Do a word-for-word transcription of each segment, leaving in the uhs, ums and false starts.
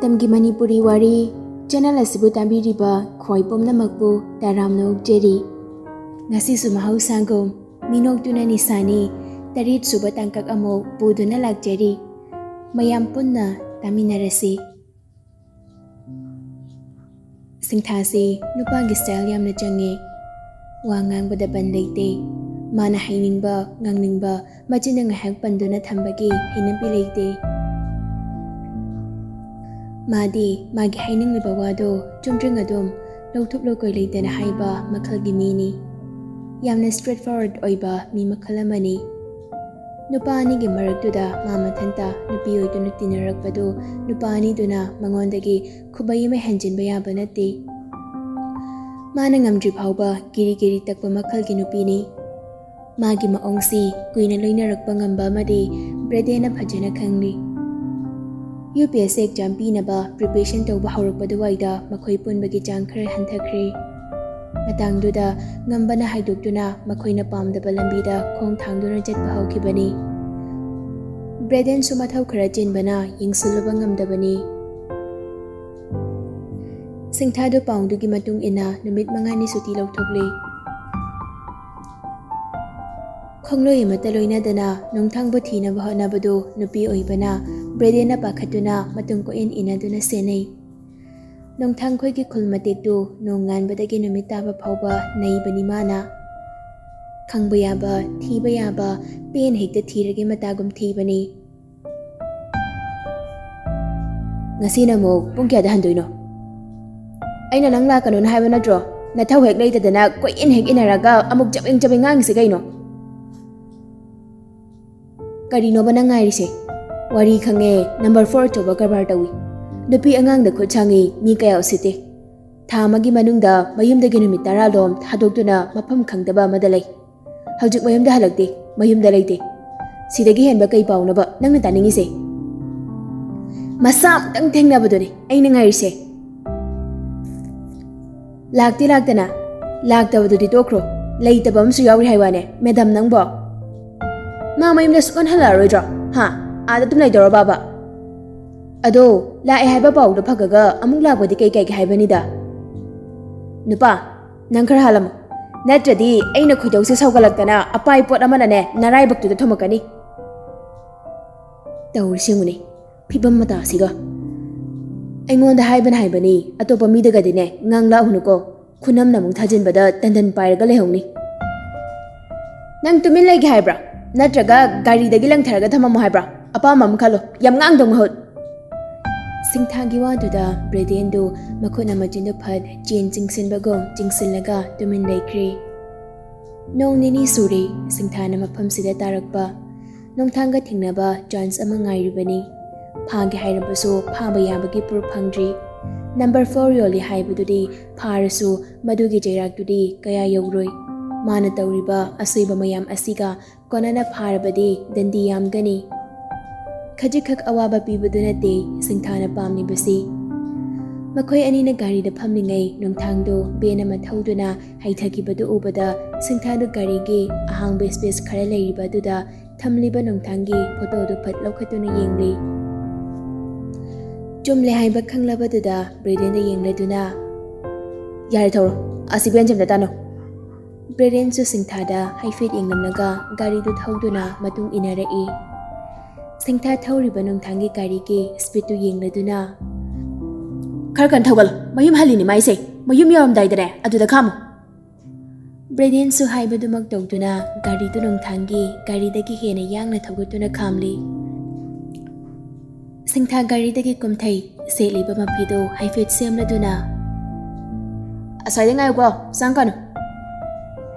ꯃꯇꯝꯒꯤ ꯃꯅꯤꯄꯨꯔꯤ ꯋꯥꯔꯤ ꯆꯦꯅꯦꯜ ꯑꯁꯤꯕꯨ ꯇꯥꯕꯤꯔꯤꯕ ꯈ꯭ꯋꯥꯏ ꯄꯨꯝꯅꯃꯛꯄꯨ ꯇꯔꯥꯝꯅ ꯑꯣꯛꯆꯔꯤ꯫ ꯉꯁꯤꯁꯨ ꯃꯍꯧꯁꯥꯒꯨꯝ ꯃꯤꯅꯣꯛꯇꯨꯅ ꯅꯤꯁꯥꯅꯤ ꯇꯔꯦꯠ ꯁꯨꯕ ꯇꯥꯡꯀꯛ ꯑꯃꯨꯛ ꯄꯨꯗꯨꯅ ꯂꯥꯛꯆꯔꯤ꯫ ꯃꯌꯥꯝ ꯄꯨꯟꯅ ꯇꯥꯃꯤꯟꯅꯔꯁꯤ꯫ ꯁꯤꯡꯊꯥꯁꯤ ꯅꯨꯄꯥꯒꯤ ꯁ꯭ꯇꯥꯏꯜ ꯌꯥꯝꯅ ꯆꯪꯉꯤ꯫ ꯋꯥ ꯉꯥꯡꯕꯗ ꯕꯟ ꯂꯩꯇꯦ꯫ ꯃꯥꯅ ꯍꯥꯏꯅꯤꯡꯕ, ꯉꯥꯡꯅꯤꯡꯕ ꯃꯆꯤꯟꯅ ꯉꯥꯏꯍꯥꯛ ꯄꯟꯗꯨꯅ ꯊꯝꯕꯒꯤ ꯍꯩꯅꯕꯤ ꯂꯩꯇꯦ꯫ ꯃꯥꯗꯤ ꯃꯥꯒꯤ ꯍꯥꯏꯅꯤꯡꯂꯤꯕ ꯋꯥꯗꯣ ꯆꯨꯝꯗ꯭ꯔꯤꯡ ꯑꯗꯨꯝ ꯂꯧꯊꯣꯛ ꯂꯧꯀꯣꯏ ꯂꯩꯇꯅ ꯍꯥꯏꯕ ꯃꯈꯜꯒꯤ ꯃꯤꯅꯤ꯫ ꯌꯥꯝꯅ ꯁ꯭ꯇ꯭ꯔꯦꯠ ꯐꯣꯔꯋꯥꯔꯗ ꯑꯣꯏꯕ ꯃꯤ ꯃꯈꯜ ꯑꯃꯅꯤ꯫ ꯅꯨꯄꯥ ꯑꯅꯤꯒꯤ ꯃꯔꯛꯇꯨꯗ ꯃꯥ ꯃꯊꯟꯇ ꯅꯨꯄꯤ ꯑꯣꯏꯗꯨꯅ ꯇꯤꯟꯅꯔꯛꯄꯗꯨ ꯅꯨꯄꯥ ꯑꯅꯤꯗꯨꯅ ꯃꯉꯣꯟꯗꯒꯤ ꯈꯨꯕꯩ ꯑꯃ ꯍꯦꯟꯖꯤꯟꯕ ꯌꯥꯕ ꯅꯠꯇꯦ꯫ ꯃꯥꯅ ꯉꯝꯗ꯭ꯔꯤ ꯐꯥꯎꯕ ꯀꯤꯔꯤ ꯀꯤꯔꯤ ꯇꯛꯄ ꯃꯈꯜꯒꯤ ꯅꯨꯄꯤꯅꯤ꯫ ꯃꯥꯒꯤ ꯃꯑꯣꯡꯁꯤ ꯀꯨꯏꯅ ꯂꯣꯏꯅꯔꯛꯄ ꯉꯝꯕ ꯑꯃꯗꯤ ꯕ꯭ꯔꯦꯗꯦꯅ ꯐꯖꯅ ꯈꯪꯂꯤ꯫ U P S C exam ꯄꯤꯅꯕ ꯄ꯭ꯔꯤꯄꯦꯔꯦꯁꯟ ꯇꯧꯕ ꯍꯧꯔꯛꯄꯗꯨꯋꯥꯏꯗ ꯃꯈꯣꯏ ꯄꯨꯟꯕꯒꯤ ꯆꯥꯡ ꯈꯔ ꯍꯟꯊꯈ꯭ꯔꯦ꯫ ꯃꯇꯥꯡꯗꯨꯗ ꯉꯝꯕꯅ ꯍꯥꯏꯗꯣꯛꯇꯨꯅ ꯃꯈꯣꯏꯅ ꯄꯥꯝꯗꯕ ꯂꯝꯕꯤꯗ ꯈꯣꯡ ꯊꯥꯡꯗꯨꯅ ꯆꯠꯄ ꯍꯧꯈꯤꯕꯅꯤ꯫ ꯕ꯭ꯔꯦꯗꯦꯟꯁꯨ ꯃꯊꯧ ꯈꯔ ꯆꯤꯟꯕꯅ ꯌꯦꯡꯁꯤꯜꯂꯨꯕ ꯉꯝꯗꯕꯅꯤ꯫ ꯁꯤꯡꯊꯥꯗꯨ ꯄꯥꯎꯗꯨꯒꯤ ꯃꯇꯨꯡ ꯏꯟꯅ ꯅꯨꯃꯤꯠ ꯃꯉꯥꯅꯤ ꯁꯨꯇꯤ ꯂꯧꯊꯣꯛꯂꯤ꯫ ꯈꯣꯡꯂꯣꯏ ꯑꯃꯠꯇ ꯂꯣꯏꯅꯗꯅ ꯅꯣꯡꯊꯥꯡꯕꯨ ꯊꯤꯅꯕ ꯍꯣꯠꯅꯕꯗꯨ ꯅꯨꯄꯤ ꯑꯣꯏꯕꯅ ꯕ꯭ꯔꯦꯗꯦꯟꯅ ꯄꯥꯈꯠꯇꯨꯅ ꯃꯇꯨꯡ ꯀꯣꯏꯏꯟ ꯏꯟꯅꯗꯨꯅ ꯁꯦꯟꯅꯩ꯫ ꯅꯣꯡꯊꯥꯡꯈꯣꯏꯒꯤ ꯈꯨꯜ ꯃꯇꯦꯛꯇꯨ ꯅꯣꯡ ꯉꯥꯟꯕꯗꯒꯤ ꯅꯨꯃꯤꯠ ꯇꯥꯕ ꯐꯥꯎꯕ ꯅꯩꯕꯅꯤ ꯃꯥꯅ꯫ ꯈꯪꯕ ꯌꯥꯕ, ꯊꯤꯕ ꯌꯥꯕ, ꯄꯦꯟ ꯍꯦꯛꯇ ꯊꯤꯔꯒꯦ ꯃꯇꯥꯒꯨꯝ ꯊꯤꯕꯅꯤ꯫ ꯉꯁꯤꯅ ꯑꯃꯨꯛ ꯄꯨꯡ ꯀꯌꯥꯗ ꯍꯟꯗꯣꯏꯅꯣ? ꯑꯩꯅ ꯅꯪ ꯂꯥꯛꯀꯅꯨꯅ ꯍꯥꯏꯕ ꯅꯠꯇ꯭ꯔꯣ? ꯅꯊꯧ ꯍꯦꯛ ꯂꯩꯇꯗꯅ ꯀꯣꯏꯏꯟ ꯍꯦꯛ ꯏꯟꯅꯔꯒ ꯑꯃꯨꯛ ꯆꯕꯦꯡ ꯆꯕꯦꯡ ꯉꯥꯡꯉꯤꯁꯦ ꯀꯩꯅꯣ? ꯀꯔꯤꯅꯣꯕ ꯅꯪ ꯉꯥꯏꯔꯤꯁꯦ? ꯋꯥꯔꯤ ꯈꯪꯉꯦ, ꯅꯝꯕꯔ ꯐꯣꯔ ꯑꯆꯧꯕ ꯀꯔꯕꯥꯔ ꯇꯧꯏ꯫ ꯅꯨꯄꯤ ꯑꯉꯥꯡꯗ ꯈꯨꯠ ꯁꯥꯡꯉꯤ, ꯃꯤ ꯀꯌꯥ ꯎꯁꯤꯠꯇꯦ꯫ ꯊꯥ ꯑꯃꯒꯤ ꯃꯅꯨꯡꯗ ꯃꯌꯨꯝꯗꯒꯤ ꯅꯨꯃꯤꯠ ꯇꯔꯥ ꯂꯣꯝ ꯊꯥꯗꯣꯛꯇꯨꯅ ꯃꯐꯝ ꯈꯪꯗꯕ ꯑꯃꯗ ꯂꯩ꯫ ꯍꯧꯖꯤꯛ ꯃꯌꯨꯝꯗ ꯍꯜꯂꯛꯇꯦ, ꯃꯌꯨꯝꯗ ꯂꯩꯇꯦ꯫ ꯁꯤꯗꯒꯤ ꯍꯦꯟꯕ ꯀꯩ ꯄꯥꯎꯅꯣꯕ ꯅꯪꯅ ꯇꯥꯅꯤꯡꯉꯤꯁꯦ? ꯃꯁꯥ ꯑꯃꯨꯛꯇꯪ ꯊꯦꯡꯅꯕꯗꯨꯅꯦ ꯑꯩꯅ ꯉꯥꯏꯔꯤꯁꯦ꯫ ꯂꯥꯛꯇꯤ ꯂꯥꯛꯇꯅ, ꯂꯥꯛꯇꯕꯗꯨꯗꯤ ꯇꯣꯛꯈ꯭ꯔꯣ, ꯂꯩꯇꯕ ꯑꯃꯁꯨ ꯌꯥꯎꯔꯤ ꯍꯥꯏ ꯋꯥꯅꯦ꯫ ꯃꯦꯗꯥꯝ ꯅꯪꯕꯣ, ꯃꯥ ꯃꯌꯨꯝꯗ ꯁꯨꯛꯍꯟ ꯍꯜꯂꯛꯑꯔꯣꯏꯗ꯭ꯔꯣ? ꯍꯥ? ꯑꯥꯗ ꯑꯗꯨꯝ ꯂꯩꯗꯧꯔꯕꯕ? ꯑꯗꯣ, ꯂꯥꯛꯑꯦ ꯍꯥꯏꯕ ꯄꯥꯎꯗꯣ ꯐꯪꯉꯒ ꯑꯃꯨꯛ ꯂꯥꯛꯄꯗꯤ ꯀꯩ ꯀꯥꯏꯒꯦ ꯍꯥꯏꯕꯅꯤꯗ? ꯅꯨꯄꯥ, ꯅꯪ ꯈꯔ ꯍꯥꯜꯂꯝꯃꯣ, ꯅꯠꯇ꯭ꯔꯗꯤ ꯑꯩꯅ ꯈꯣꯏꯗꯧꯁꯦ ꯁꯥꯎꯒꯠꯂꯛꯇꯅ ꯑꯄꯥꯏ ꯄꯣꯠ ꯑꯃꯅꯅꯦ ꯅꯔꯥꯏꯕꯛꯇꯨꯗ ꯊꯣꯝꯃꯛꯀꯅꯤ꯫ ꯇꯧꯔꯤꯁꯤ ꯌꯦꯡꯉꯨꯅꯦ, ꯐꯤꯕꯝ ꯃꯇꯥꯁꯤꯒ꯫ ꯑꯩꯉꯣꯟꯗ ꯍꯥꯏꯕꯅ ꯍꯥꯏꯕꯅꯤ, ꯑꯇꯣꯞꯄ ꯃꯤꯗꯒꯗꯤꯅꯦ ꯉꯥꯡꯂꯛꯎꯅꯨꯀꯣ꯫ ꯈꯨꯅꯝꯅ ꯑꯃꯨꯛ ꯊꯥꯖꯤꯟꯕꯗ ꯇꯟꯗꯟ ꯄꯥꯏꯔꯒ ꯂꯩꯍꯧꯅꯤ꯫ ꯅꯪ ꯇꯨꯃꯤꯟ ꯂꯩꯒꯦ ꯍꯥꯏꯕ꯭ꯔꯥ? ꯅꯠꯇ꯭ꯔꯒ ꯒꯥꯔꯤꯗꯒꯤ ꯂꯪꯊꯔꯒ ꯊꯝꯃꯝꯃꯣ ꯍꯥꯏꯕ꯭ꯔꯥ? ꯑꯄꯥꯝꯕ ꯑꯃ ꯈꯜꯂꯣ, ꯌꯥꯝ ꯉꯥꯡꯗꯧ ꯃꯍꯨꯠ꯫ ꯁꯤꯡꯊꯥꯒꯤ ꯋꯥꯗꯨꯗ ꯕ꯭ꯔꯦꯗꯦꯟꯗꯨ ꯃꯈꯨꯠꯅ ꯃꯆꯤꯟꯗꯨ ꯐꯠ ꯆꯦꯟ ꯆꯤꯡꯁꯤꯟꯕꯒꯨꯝ ꯆꯤꯡꯁꯤꯜꯂꯒ ꯇꯨꯃꯤꯟ ꯂꯩꯈ꯭ꯔꯦ꯫ ꯅꯣꯡ ꯅꯤꯅꯤ ꯁꯨꯔꯦ ꯁꯤꯡꯊꯥꯅ ꯃꯐꯝꯁꯤꯗ ꯇꯥꯔꯛꯄ꯫ ꯅꯣꯡꯊꯥꯡꯒ ꯊꯦꯡꯅꯕ ꯆꯥꯟꯁ ꯑꯃ ꯉꯥꯏꯔꯤꯕꯅꯤ꯫ ꯐꯥꯒꯦ ꯍꯥꯏꯔꯕꯁꯨ ꯐꯥꯕ ꯌꯥꯕꯒꯤ ꯄ꯭ꯔꯨꯐ ꯐꯪꯗ꯭ꯔꯤ꯫ ꯅꯝꯕꯔ ꯐꯣꯔ ꯌꯣꯜꯂꯤ ꯍꯥꯏꯕꯗꯨꯗꯤ ꯐꯥꯔꯁꯨ ꯃꯗꯨꯒꯤ ꯆꯩꯔꯥꯛꯇꯨꯗꯤ ꯀꯌꯥ ꯌꯧꯔꯣꯏ꯫ ꯃꯥꯅ ꯇꯧꯔꯤꯕ ꯑꯁꯣꯏꯕ ꯃꯌꯥꯝ ꯑꯁꯤꯒ ꯀꯣꯟꯅꯅ ꯐꯥꯔꯕꯗꯤ ꯗꯟꯗꯤ ꯌꯥꯝꯒꯅꯤ꯫ ꯈꯖꯤꯛꯈꯛ ꯑꯋꯥꯕ ꯄꯤꯕꯗꯨ ꯅꯠꯇꯦ ꯁꯤꯡꯊꯥꯅ ꯄꯥꯝꯂꯤꯕꯁꯤ꯫ ꯃꯈꯣꯏ ꯑꯅꯤꯅ ꯒꯥꯔꯤꯗ ꯐꯝꯂꯤꯉꯩ ꯅꯣꯡꯊꯥꯡꯗꯨ ꯚꯦꯟ ꯑꯃ ꯊꯧꯗꯨꯅ ꯍꯩꯊꯈꯤꯕꯗꯨ ꯎꯕꯗ ꯁꯤꯡꯊꯥꯗꯨ ꯒꯥꯔꯤꯒꯤ ꯑꯍꯥꯡꯕ ꯁ꯭ꯄꯦꯁ ꯈꯔ ꯂꯩꯔꯤꯕ ꯑꯗꯨꯗ ꯊꯝꯂꯤꯕ ꯅꯣꯡꯊꯥꯡꯒꯤ ꯐꯣꯇꯣꯗꯨ ꯐꯠ ꯂꯧꯈꯠꯇꯨꯅ ꯌꯦꯡꯂꯤ꯫ ꯆꯨꯝꯂꯦ ꯍꯥꯏꯕ ꯈꯪꯂꯕꯗꯨꯗ ꯕ꯭ꯔꯦꯗꯦꯟꯗ ꯌꯦꯡꯂꯗꯨꯅ, "ꯌꯥꯔꯦ, ꯊꯧꯔꯣ, ꯑꯁꯤ ꯚꯦꯟꯁꯤ ꯑꯝꯇ ꯇꯥꯅꯧ"꯫ ꯕ꯭ꯔꯦꯗꯦꯟꯁꯨ ꯁꯤꯡꯊꯥꯗ ꯍꯥꯏꯐꯦꯠ ꯌꯦꯡꯂꯝꯂꯒ ꯒꯥꯔꯤꯗꯨ ꯊꯧꯗꯨꯅ ꯃꯇꯨꯡ ꯏꯟꯅꯔꯛꯏ꯫ ꯁꯤꯡꯊꯥ ꯊꯧꯔꯤꯕ ꯅꯣꯡꯊꯥꯡꯒꯤ ꯒꯥꯔꯤꯒꯤ ꯁ꯭ꯄꯤꯗꯇꯨ ꯌꯦꯡꯂꯗꯨꯅ, "ꯈꯔ ꯀꯟꯅ ꯊꯧꯒꯠꯂꯣ, ꯃꯌꯨꯝ ꯍꯜꯂꯤꯅꯤ ꯃꯥꯏꯁꯦ, ꯃꯌꯨꯝ ꯌꯧꯔꯝꯗꯥꯏꯗꯅꯦ ꯑꯗꯨꯗ ꯈꯥꯝꯃꯨ"꯫ ꯕ꯭ꯔꯦꯗꯦꯟꯁꯨ ꯍꯥꯏꯕꯗꯨꯃꯛ ꯇꯧꯗꯨꯅ ꯒꯥꯔꯤꯗꯨ ꯅꯣꯡꯊꯥꯡꯒꯤ ꯒꯥꯔꯤꯗꯒꯤ ꯍꯦꯟꯅ ꯌꯥꯡꯅ ꯊꯧꯒꯠꯇꯨꯅ ꯈꯥꯝꯂꯤ꯫ ꯁꯤꯡꯊꯥ ꯒꯥꯔꯤꯗꯒꯤ ꯀꯨꯝꯊꯩ, ꯁꯦꯠꯂꯤꯕ ꯃꯐꯤꯗꯨ ꯍꯥꯏꯐꯦꯠ ꯁꯦꯝꯂꯗꯨꯅ, "ꯑꯁ꯭ꯋꯥꯏꯗ ꯉꯥꯏꯌꯨꯀꯣ, ꯆꯪꯀꯅꯨ꯫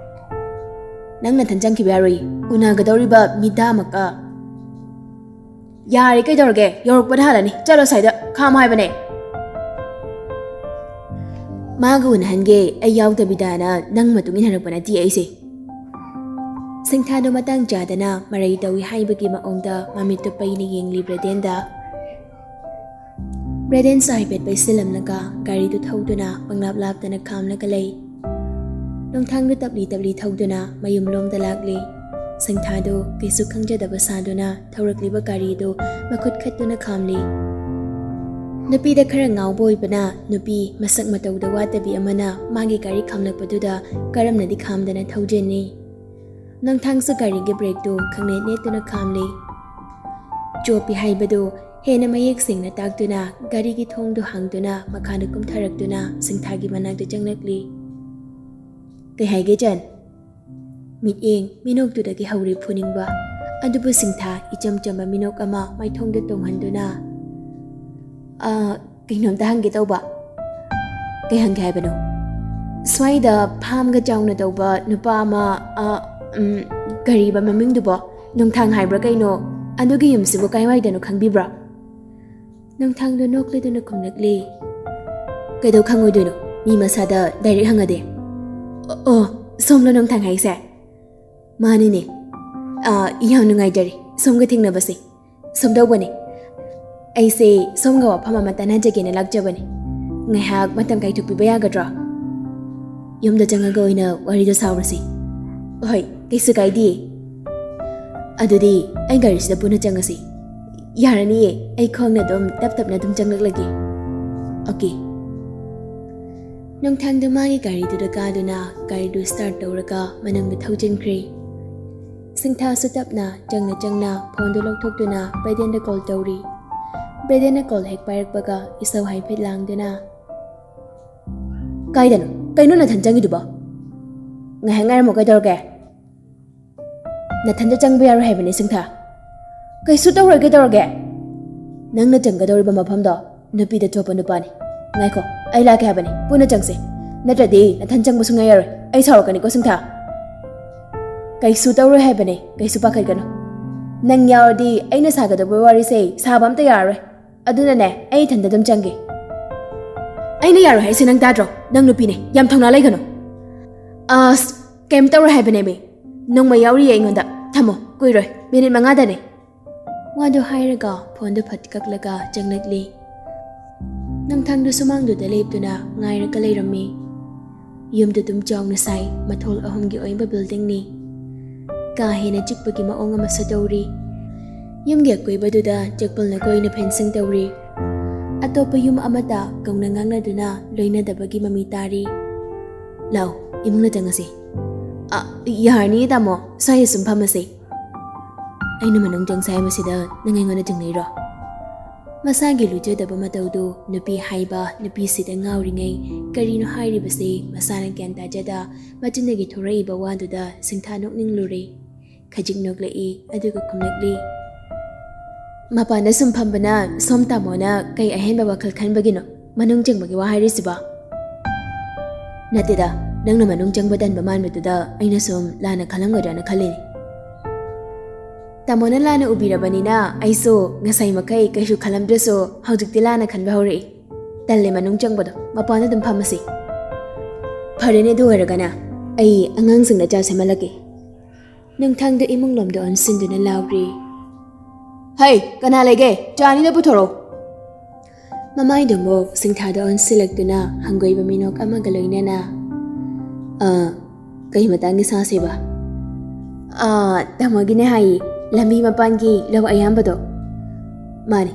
ꯅꯪ ꯅꯊꯟ ꯆꯪꯈꯤꯕ ꯌꯥꯔꯣꯏ, ꯎꯅꯒꯗꯧꯔꯤꯕ ꯃꯤꯗꯥꯃꯛꯀ"꯫ "ꯌꯥꯔꯦ, ꯀꯩꯗꯧꯔꯒꯦ? ꯌꯧꯔꯛꯄꯗ ꯍꯥꯜꯂꯅꯤ꯫ ꯆꯠꯂꯣ, ꯁ꯭ꯋꯥꯏꯗ ꯈꯥꯝꯃꯣ ꯍꯥꯏꯕꯅꯦ"꯫ "ꯃꯥꯒ ꯎꯅꯍꯟꯒꯦ ꯑꯩ ꯌꯥꯎꯗꯕꯤꯗꯅ ꯅꯪ ꯃꯇꯨꯡ ꯏꯟꯅꯔꯛꯄ ꯅꯠꯇꯦ ꯑꯩꯁꯦ"꯫ ꯁꯤꯡꯊꯥꯗꯣ ꯃꯇꯥꯡ ꯆꯥꯗꯅ ꯃꯔꯩ ꯇꯧꯏ ꯍꯥꯏꯕꯒꯤ ꯃꯑꯣꯡꯗ ꯃꯃꯤꯠꯇꯨ ꯄꯩꯅ ꯌꯦꯡꯂꯤ ꯕ꯭ꯔꯦꯗꯦꯟꯗ꯫ ꯕ꯭ꯔꯦꯗꯦꯟꯁꯨ ꯍꯥꯏꯐꯦꯠ ꯄꯩꯁꯤꯜꯂꯝꯂꯒ ꯒꯥꯔꯤꯗꯨ ꯊꯧꯗꯨꯅ ꯄꯪꯂꯥꯞ ꯂꯥꯞꯇꯅ ꯈꯥꯝꯂꯒ ꯂꯩ꯫ ꯅꯣꯡꯊꯥꯡꯗꯨ ꯇꯞꯂꯤ ꯇꯞꯂꯤ ꯊꯧꯗꯨꯅ ꯃꯌꯨꯝꯂꯣꯝꯗ ꯂꯥꯛꯂꯤ꯫ ꯁꯤꯡꯊꯥꯗꯨ ꯀꯩꯁꯨ ꯈꯪꯖꯗꯕ ꯁꯥꯗꯨꯅ ꯊꯧꯔꯛꯂꯤꯕ ꯒꯥꯔꯤꯗꯨ ꯃꯈꯨꯠ ꯈꯠꯇꯨꯅ ꯈꯥꯝꯂꯤ꯫ ꯅꯨꯄꯤꯗ ꯈꯔ ꯉꯥꯎꯕ ꯑꯣꯏꯕꯅ ꯅꯨꯄꯤ ꯃꯁꯛ ꯃꯇꯧꯗ ꯋꯥꯠꯇꯕꯤ ꯑꯃꯅ ꯃꯥꯒꯤ ꯒꯥꯔꯤ ꯈꯥꯝꯂꯛꯄꯗꯨꯗ ꯀꯔꯝꯅꯗꯤ ꯈꯥꯝꯗꯅ ꯊꯧꯖꯤꯟꯅꯤ꯫ ꯅꯣꯡꯊꯥꯡꯁꯨ ꯒꯥꯔꯤꯒꯤ ꯕ꯭ꯔꯦꯛꯇꯨ ꯈꯪꯅꯦꯠ ꯅꯦꯠꯇꯨꯅ ꯈꯥꯝꯂꯤ꯫ ꯆꯣꯞꯄꯤ ꯍꯥꯏꯕꯗꯨ ꯍꯦꯟꯅ ꯃꯌꯦꯛ ꯁꯦꯡꯅ ꯇꯥꯛꯇꯨꯅ ꯒꯥꯔꯤꯒꯤ ꯊꯣꯡꯗꯨ ꯍꯥꯡꯗꯨꯅ ꯃꯈꯥꯗ ꯀꯨꯝꯊꯔꯛꯇꯨꯅ ꯁꯤꯡꯊꯥꯒꯤ ꯃꯅꯥꯛꯇ ꯆꯪꯂꯛꯂꯤ꯫ "ꯀꯩ ꯍꯥꯏꯒꯦ ꯆꯟ?" ꯃꯤꯠꯌꯦꯡ ꯃꯤꯅꯣꯛꯇꯨꯗꯒꯤ ꯍꯧꯔꯤ ꯐꯨꯅꯤꯡꯕ꯫ ꯑꯗꯨꯕꯨ ꯁꯤꯡꯊꯥ ꯏꯆꯝ ꯆꯝꯕ ꯃꯤꯅꯣꯛ ꯑꯃ ꯃꯥꯏꯊꯣꯡꯗ ꯇꯣꯡꯍꯟꯗꯨꯅ, "ꯑ, ꯀꯩꯅꯣꯝꯇ ꯍꯪꯒꯦ ꯇꯧꯕ꯫" "ꯀꯩ ꯍꯪꯒꯦ ꯍꯥꯏꯕꯅꯣ?" "ꯁ꯭ꯋꯥꯏꯗ ꯐꯥꯝꯒ ꯆꯥꯎꯅ ꯇꯧꯕ ꯅꯨꯄꯥ ꯑꯃ, ꯑ, ꯎꯝ, ꯀꯔꯤꯕ ꯃꯃꯤꯡꯗꯨꯕꯣ? ꯅꯨꯡꯊꯥꯡ ꯍꯥꯏꯕ꯭ꯔꯥ ꯀꯩꯅꯣ? ꯑꯗꯨꯒꯤ ꯌꯨꯝꯁꯤꯕꯨ ꯀꯥꯏꯋꯥꯏꯗꯅꯣ ꯈꯪꯕꯤꯕ꯭ꯔꯥ?" ꯅꯣꯡꯊꯥꯡꯗꯣ ꯅꯣꯛꯂꯗꯨꯅ ꯈꯨꯝꯂꯛꯂꯤ꯫ "ꯀꯩꯗꯧ ꯈꯪꯉꯣꯏꯗꯣꯏꯅꯣ? ꯃꯤ ꯃꯁꯥꯗ ꯗꯥꯏꯔꯦꯛ ꯍꯪꯉꯗꯤ?" "ꯑꯣ, ꯑꯣ, ꯁꯣꯝꯂꯣ ꯅꯣꯡꯊꯥꯡ ꯍꯥꯏꯁꯦ?" "ꯃꯥꯅꯤꯅꯦ꯫ ꯑꯥ, ꯌꯥꯝ ꯅꯨꯡꯉꯥꯏꯖꯔꯦ ꯁꯣꯝꯒ ꯊꯦꯡꯅꯕꯁꯦ꯫ ꯁꯨꯝ ꯇꯧꯕꯅꯦ, ꯑꯩꯁꯦ ꯁꯣꯝꯒ ꯋꯥꯐꯝ ꯑꯃ ꯇꯥꯟꯅꯖꯒꯦꯅ ꯂꯥꯛꯆꯕꯅꯦ꯫ ꯉꯥꯏꯍꯥꯛ ꯃꯇꯝ ꯀꯥꯏꯊꯣꯛꯄꯤꯕ ꯌꯥꯒꯗ꯭ꯔꯣ? ꯌꯨꯝꯗ ꯆꯪꯉꯒ ꯑꯣꯏꯅ ꯋꯥꯔꯤꯗꯣ ꯁꯥꯎꯔꯁꯤ꯫" "ꯍꯣꯏ, ꯀꯩꯁꯨ ꯀꯥꯏꯗꯤꯌꯦ꯫" "ꯑꯗꯨꯗꯤ ꯑꯩ ꯒꯥꯔꯤꯁꯤꯗ ꯄꯨꯟꯅ ꯆꯪꯉꯁꯤ꯫" "ꯌꯥꯔꯅꯤꯌꯦ, ꯑꯩ ꯈꯣꯡꯅ ꯑꯗꯨꯝ ꯇꯞ ꯇꯞꯅ ꯑꯗꯨꯝ ꯆꯪꯂꯛꯂꯒꯦ꯫" "ꯑꯣꯀꯦ꯫" ꯅꯣꯡꯊꯥꯡꯗꯣ ꯃꯥꯒꯤ ꯒꯥꯔꯤꯗꯨꯗ ꯀꯥꯗꯨꯅ ꯒꯥꯔꯤꯗꯨ ꯁ꯭ꯇꯥꯔꯠ ꯇꯧꯔꯒ ꯃꯅꯨꯡꯗ ꯊꯧꯖꯤꯟꯈ꯭ꯔꯦ꯫ ꯁꯤꯡꯊꯥꯁꯨ ꯇꯞꯅ ꯆꯪꯅ ꯆꯪꯅ ꯐꯣꯟꯗꯨ ꯂꯧꯊꯣꯛꯇꯨꯅ ꯕ꯭ꯔꯦꯗꯦꯟꯗ ꯀꯣꯜ ꯇꯧꯔꯤ꯫ ꯕ꯭ꯔꯦꯗꯦꯟꯅ ꯀꯣꯜ ꯍꯦꯛ ꯄꯥꯏꯔꯛꯄꯒ ꯏꯁꯧ ꯍꯥꯏꯐꯦꯠ ꯂꯥꯡꯗꯨꯅ, "ꯀꯥꯏꯗꯅꯣ? ꯀꯩꯅꯣ ꯅꯊꯟ ꯆꯪꯉꯤꯗꯨꯕꯣ? ꯉꯥꯏꯍꯥꯛ ꯉꯥꯏꯔꯝꯃꯣ, ꯀꯩꯗꯧꯔꯒꯦ?" "ꯅꯊꯟꯗ ꯆꯪꯕ ꯌꯥꯔꯣꯏ ꯍꯥꯏꯕꯅꯦ ꯁꯤꯡꯊꯥ꯫" "ꯀꯩꯁꯨ ꯇꯧꯔꯣꯏ, ꯀꯩꯗꯧꯔꯒꯦ? ꯅꯪꯅ ꯆꯪꯒꯗꯧꯔꯤꯕ ꯃꯐꯝꯗꯣ ꯅꯨꯄꯤꯗ ꯆꯣꯞꯄ ꯅꯨꯄꯥꯅꯤ꯫ ꯉꯥꯏꯈꯣ, ꯑꯩ ꯂꯥꯛꯀꯦ ꯍꯥꯏꯕꯅꯤ, ꯄꯨꯟꯅ ꯆꯪꯁꯦ꯫ ꯅꯠꯇ꯭ꯔꯗꯤ ꯅꯊꯟ ꯆꯪꯕ ꯁꯨꯡꯌꯥ ꯌꯥꯔꯣꯏ꯫ ꯑꯩ ꯁꯥꯎꯔꯛꯀꯅꯤꯀꯣ ꯁꯤꯡꯊꯥ꯫" "ꯀꯩꯁꯨ ꯇꯧꯔꯣꯏ ꯍꯥꯏꯕꯅꯦ, ꯀꯩꯁꯨ ꯄꯥꯈꯠꯀꯅꯨ꯫ ꯅꯪ ꯌꯥꯎꯔꯗꯤ ꯑꯩꯅ ꯁꯥꯒꯗꯧꯕ ꯋꯥꯔꯤꯁꯦ ꯁꯥꯕ ꯑꯝꯇ ꯌꯥꯔꯔꯣꯏ꯫ ꯑꯗꯨꯅꯅꯦ, ꯑꯩ ꯏꯊꯟꯗ ꯑꯗꯨꯝ ꯆꯪꯒꯦ꯫" "ꯑꯩꯅ ꯌꯥꯔꯣꯏ ꯍꯥꯏꯁꯦ ꯅꯪ ꯇꯥꯗ꯭ꯔꯣ? ꯅꯪ ꯅꯨꯄꯤꯅꯦ, ꯌꯥꯝ ꯊꯧꯅꯥ ꯂꯩꯒꯅꯨ꯫" "ꯑꯁ, ꯀꯩꯝ ꯇꯧꯔꯣꯏ ꯍꯥꯏꯕꯅꯦꯃꯤ꯫ ꯅꯣꯡꯃꯩ ꯌꯥꯎꯔꯤꯌꯦ ꯑꯩꯉꯣꯟꯗ꯫ ꯊꯝꯃꯣ, ꯀꯨꯏꯔꯣꯏ, ꯃꯤꯅꯤꯠ ꯃꯉꯥꯗꯅꯦ꯫" ꯋꯥꯗꯨ ꯍꯥꯏꯔꯒ ꯐꯣꯟꯗꯨ ꯐꯠ ꯀꯛꯂꯒ ꯆꯪꯂꯛꯂꯤ꯫ ꯅꯣꯡꯊꯥꯡꯗꯨ ꯁꯨꯃꯥꯡꯗꯨꯗ ꯂꯦꯞꯇꯨꯅ ꯉꯥꯏꯔꯒ ꯂꯩꯔꯝꯃꯤ꯫ ꯌꯨꯝꯗꯨ ꯑꯗꯨꯝ ꯆꯥꯎꯅ ꯁꯥꯏ, ꯃꯊꯣꯜ ꯑꯍꯨꯝꯒꯤ ꯑꯣꯏꯕ ꯕꯤꯜꯗꯤꯡꯅꯤ꯫ ꯀꯥ ꯍꯦꯟꯅ ꯆꯤꯛꯄꯒꯤ ꯃꯑꯣꯡ ꯑꯃꯁꯨ ꯇꯧꯔꯤ꯫ ꯌꯨꯝꯒꯤ ꯑꯀꯣꯏꯕꯗꯨꯗ ꯆꯦꯛꯄꯜꯅ ꯀꯣꯏꯅ ꯐꯦꯟꯁꯤꯡ ꯇꯧꯔꯤ꯫ ꯑꯇꯣꯞꯄ ꯌꯨꯝ ꯑꯃꯗ ꯀꯧꯅ ꯉꯥꯡꯅꯗꯨꯅ ꯂꯣꯏꯅꯗꯕꯒꯤ ꯃꯃꯤ ꯇꯥꯔꯤ꯫ "ꯂꯥꯎ, ꯏꯃꯨꯡꯗ ꯆꯪꯉꯁꯤ꯫" "ꯑ, ꯌꯥꯔꯅꯤꯌꯦ ꯇꯥꯃꯣ, ꯁ꯭ꯋꯥꯏꯗ ꯁꯨꯝ ꯐꯝꯃꯁꯤ꯫" "ꯑꯩꯅ ꯃꯅꯨꯡ ꯆꯪꯁꯦ ꯍꯥꯏꯕꯁꯤꯗ ꯅꯪ ꯑꯩꯉꯣꯟꯗ ꯆꯤꯡꯅꯩꯔꯣ?" ꯃꯁꯥꯒꯤ ꯂꯨꯖꯗꯕ ꯃꯇꯧꯗꯨ ꯅꯨꯄꯤ ꯍꯥꯏꯕ ꯅꯨꯄꯤꯁꯤꯗ ꯉꯥꯎꯔꯤꯉꯩ ꯀꯔꯤꯅꯣ ꯍꯥꯏꯔꯤꯕꯁꯤ ꯃꯁꯥꯅ ꯒ꯭ꯌꯥꯟ ꯇꯥꯖꯗ ꯃꯆꯤꯟꯗꯒꯤ ꯊꯣꯔꯛꯏꯕ ꯋꯥꯗꯨꯗ ꯁꯤꯡꯊꯥ ꯅꯣꯛꯅꯤꯡꯂꯨꯔꯦ꯫ ꯈꯖꯤꯛ ꯅꯣꯛꯂꯛꯏ, ꯑꯗꯨꯒ ꯈꯨꯝꯂꯛꯂꯤ, "ꯃꯄꯥꯟꯗ ꯁꯨꯝ ꯐꯝꯕꯅ ꯁꯣꯝ ꯇꯥꯃꯣꯅ ꯀꯩ ꯑꯍꯦꯟꯕ ꯋꯥꯈꯜ ꯈꯟꯕꯒꯤꯅꯣ ꯃꯅꯨꯡ ꯆꯪꯕꯒꯤ ꯋꯥ ꯍꯥꯏꯔꯤꯁꯤꯕꯣ?" "ꯅꯠꯇꯦꯗ, ꯅꯪꯅ ꯃꯅꯨꯡ ꯆꯪꯕ ꯇꯟꯕ ꯃꯥꯟꯕꯗꯨꯗ ꯑꯩꯅ ꯁꯨꯝ ꯂꯥꯟꯅ ꯈꯜꯂꯝꯒꯗ꯭ꯔꯅ ꯈꯜꯂꯤꯅꯤ꯫" "ꯇꯥꯃꯣꯅ ꯂꯥꯟꯅ ꯎꯕꯤꯔꯕꯅꯤꯅ ꯑꯩꯁꯨ ꯉꯁꯥꯏ ꯃꯈꯩ ꯀꯩꯁꯨ ꯈꯜꯂꯝꯗ꯭ꯔꯁꯨ ꯍꯧꯖꯤꯛꯇꯤ ꯂꯥꯟꯅ ꯈꯟꯕ ꯍꯧꯔꯛꯏ꯫ ꯇꯜꯂꯦ ꯃꯅꯨꯡ ꯆꯪꯕꯗꯣ, ꯃꯄꯥꯟꯗ ꯑꯗꯨꯝ ꯐꯝꯃꯁꯤ꯫" "ꯐꯔꯦꯅꯦ, ꯑꯗꯨ ꯑꯣꯏꯔꯒꯅ ꯑꯩ ꯑꯉꯥꯡꯁꯤꯡꯅ ꯆꯥ ꯁꯦꯝꯍꯜꯂꯛꯀꯦ꯫" ꯅꯨꯡꯊꯪꯗ ꯏꯃꯨꯡꯂꯣꯝꯗ ꯑꯣꯟꯁꯤꯟꯗꯨꯅ ꯂꯥꯎꯔꯤ꯫ "ꯍꯩ, ꯀꯅꯥ ꯂꯩꯒꯦ? ꯆꯥ ꯑꯅꯤꯗ ꯄꯨꯊꯣꯔꯛꯑꯣ꯫" ꯃꯃꯥꯏꯗꯨ ꯑꯃꯨꯛ ꯁꯤꯡꯊꯥꯗ ꯑꯣꯟꯁꯤꯜꯂꯛꯇꯨꯅ ꯍꯪꯒꯣꯏꯕ ꯃꯤꯅꯣꯛ ꯑꯃꯒ ꯂꯣꯏꯅꯅ, "ꯑ, ꯀꯩ ꯃꯇꯥꯡꯒꯤ ꯁꯥꯁꯦꯕ?" "ꯑ, ꯇꯥꯃꯣꯒꯤꯅꯦ ꯍꯥꯏꯌꯦ, ꯂꯝꯕꯤ ꯃꯄꯥꯟꯒꯤ ꯂꯧ ꯑꯌꯥꯝꯕꯗꯣ꯫" "ꯃꯥꯅꯤ,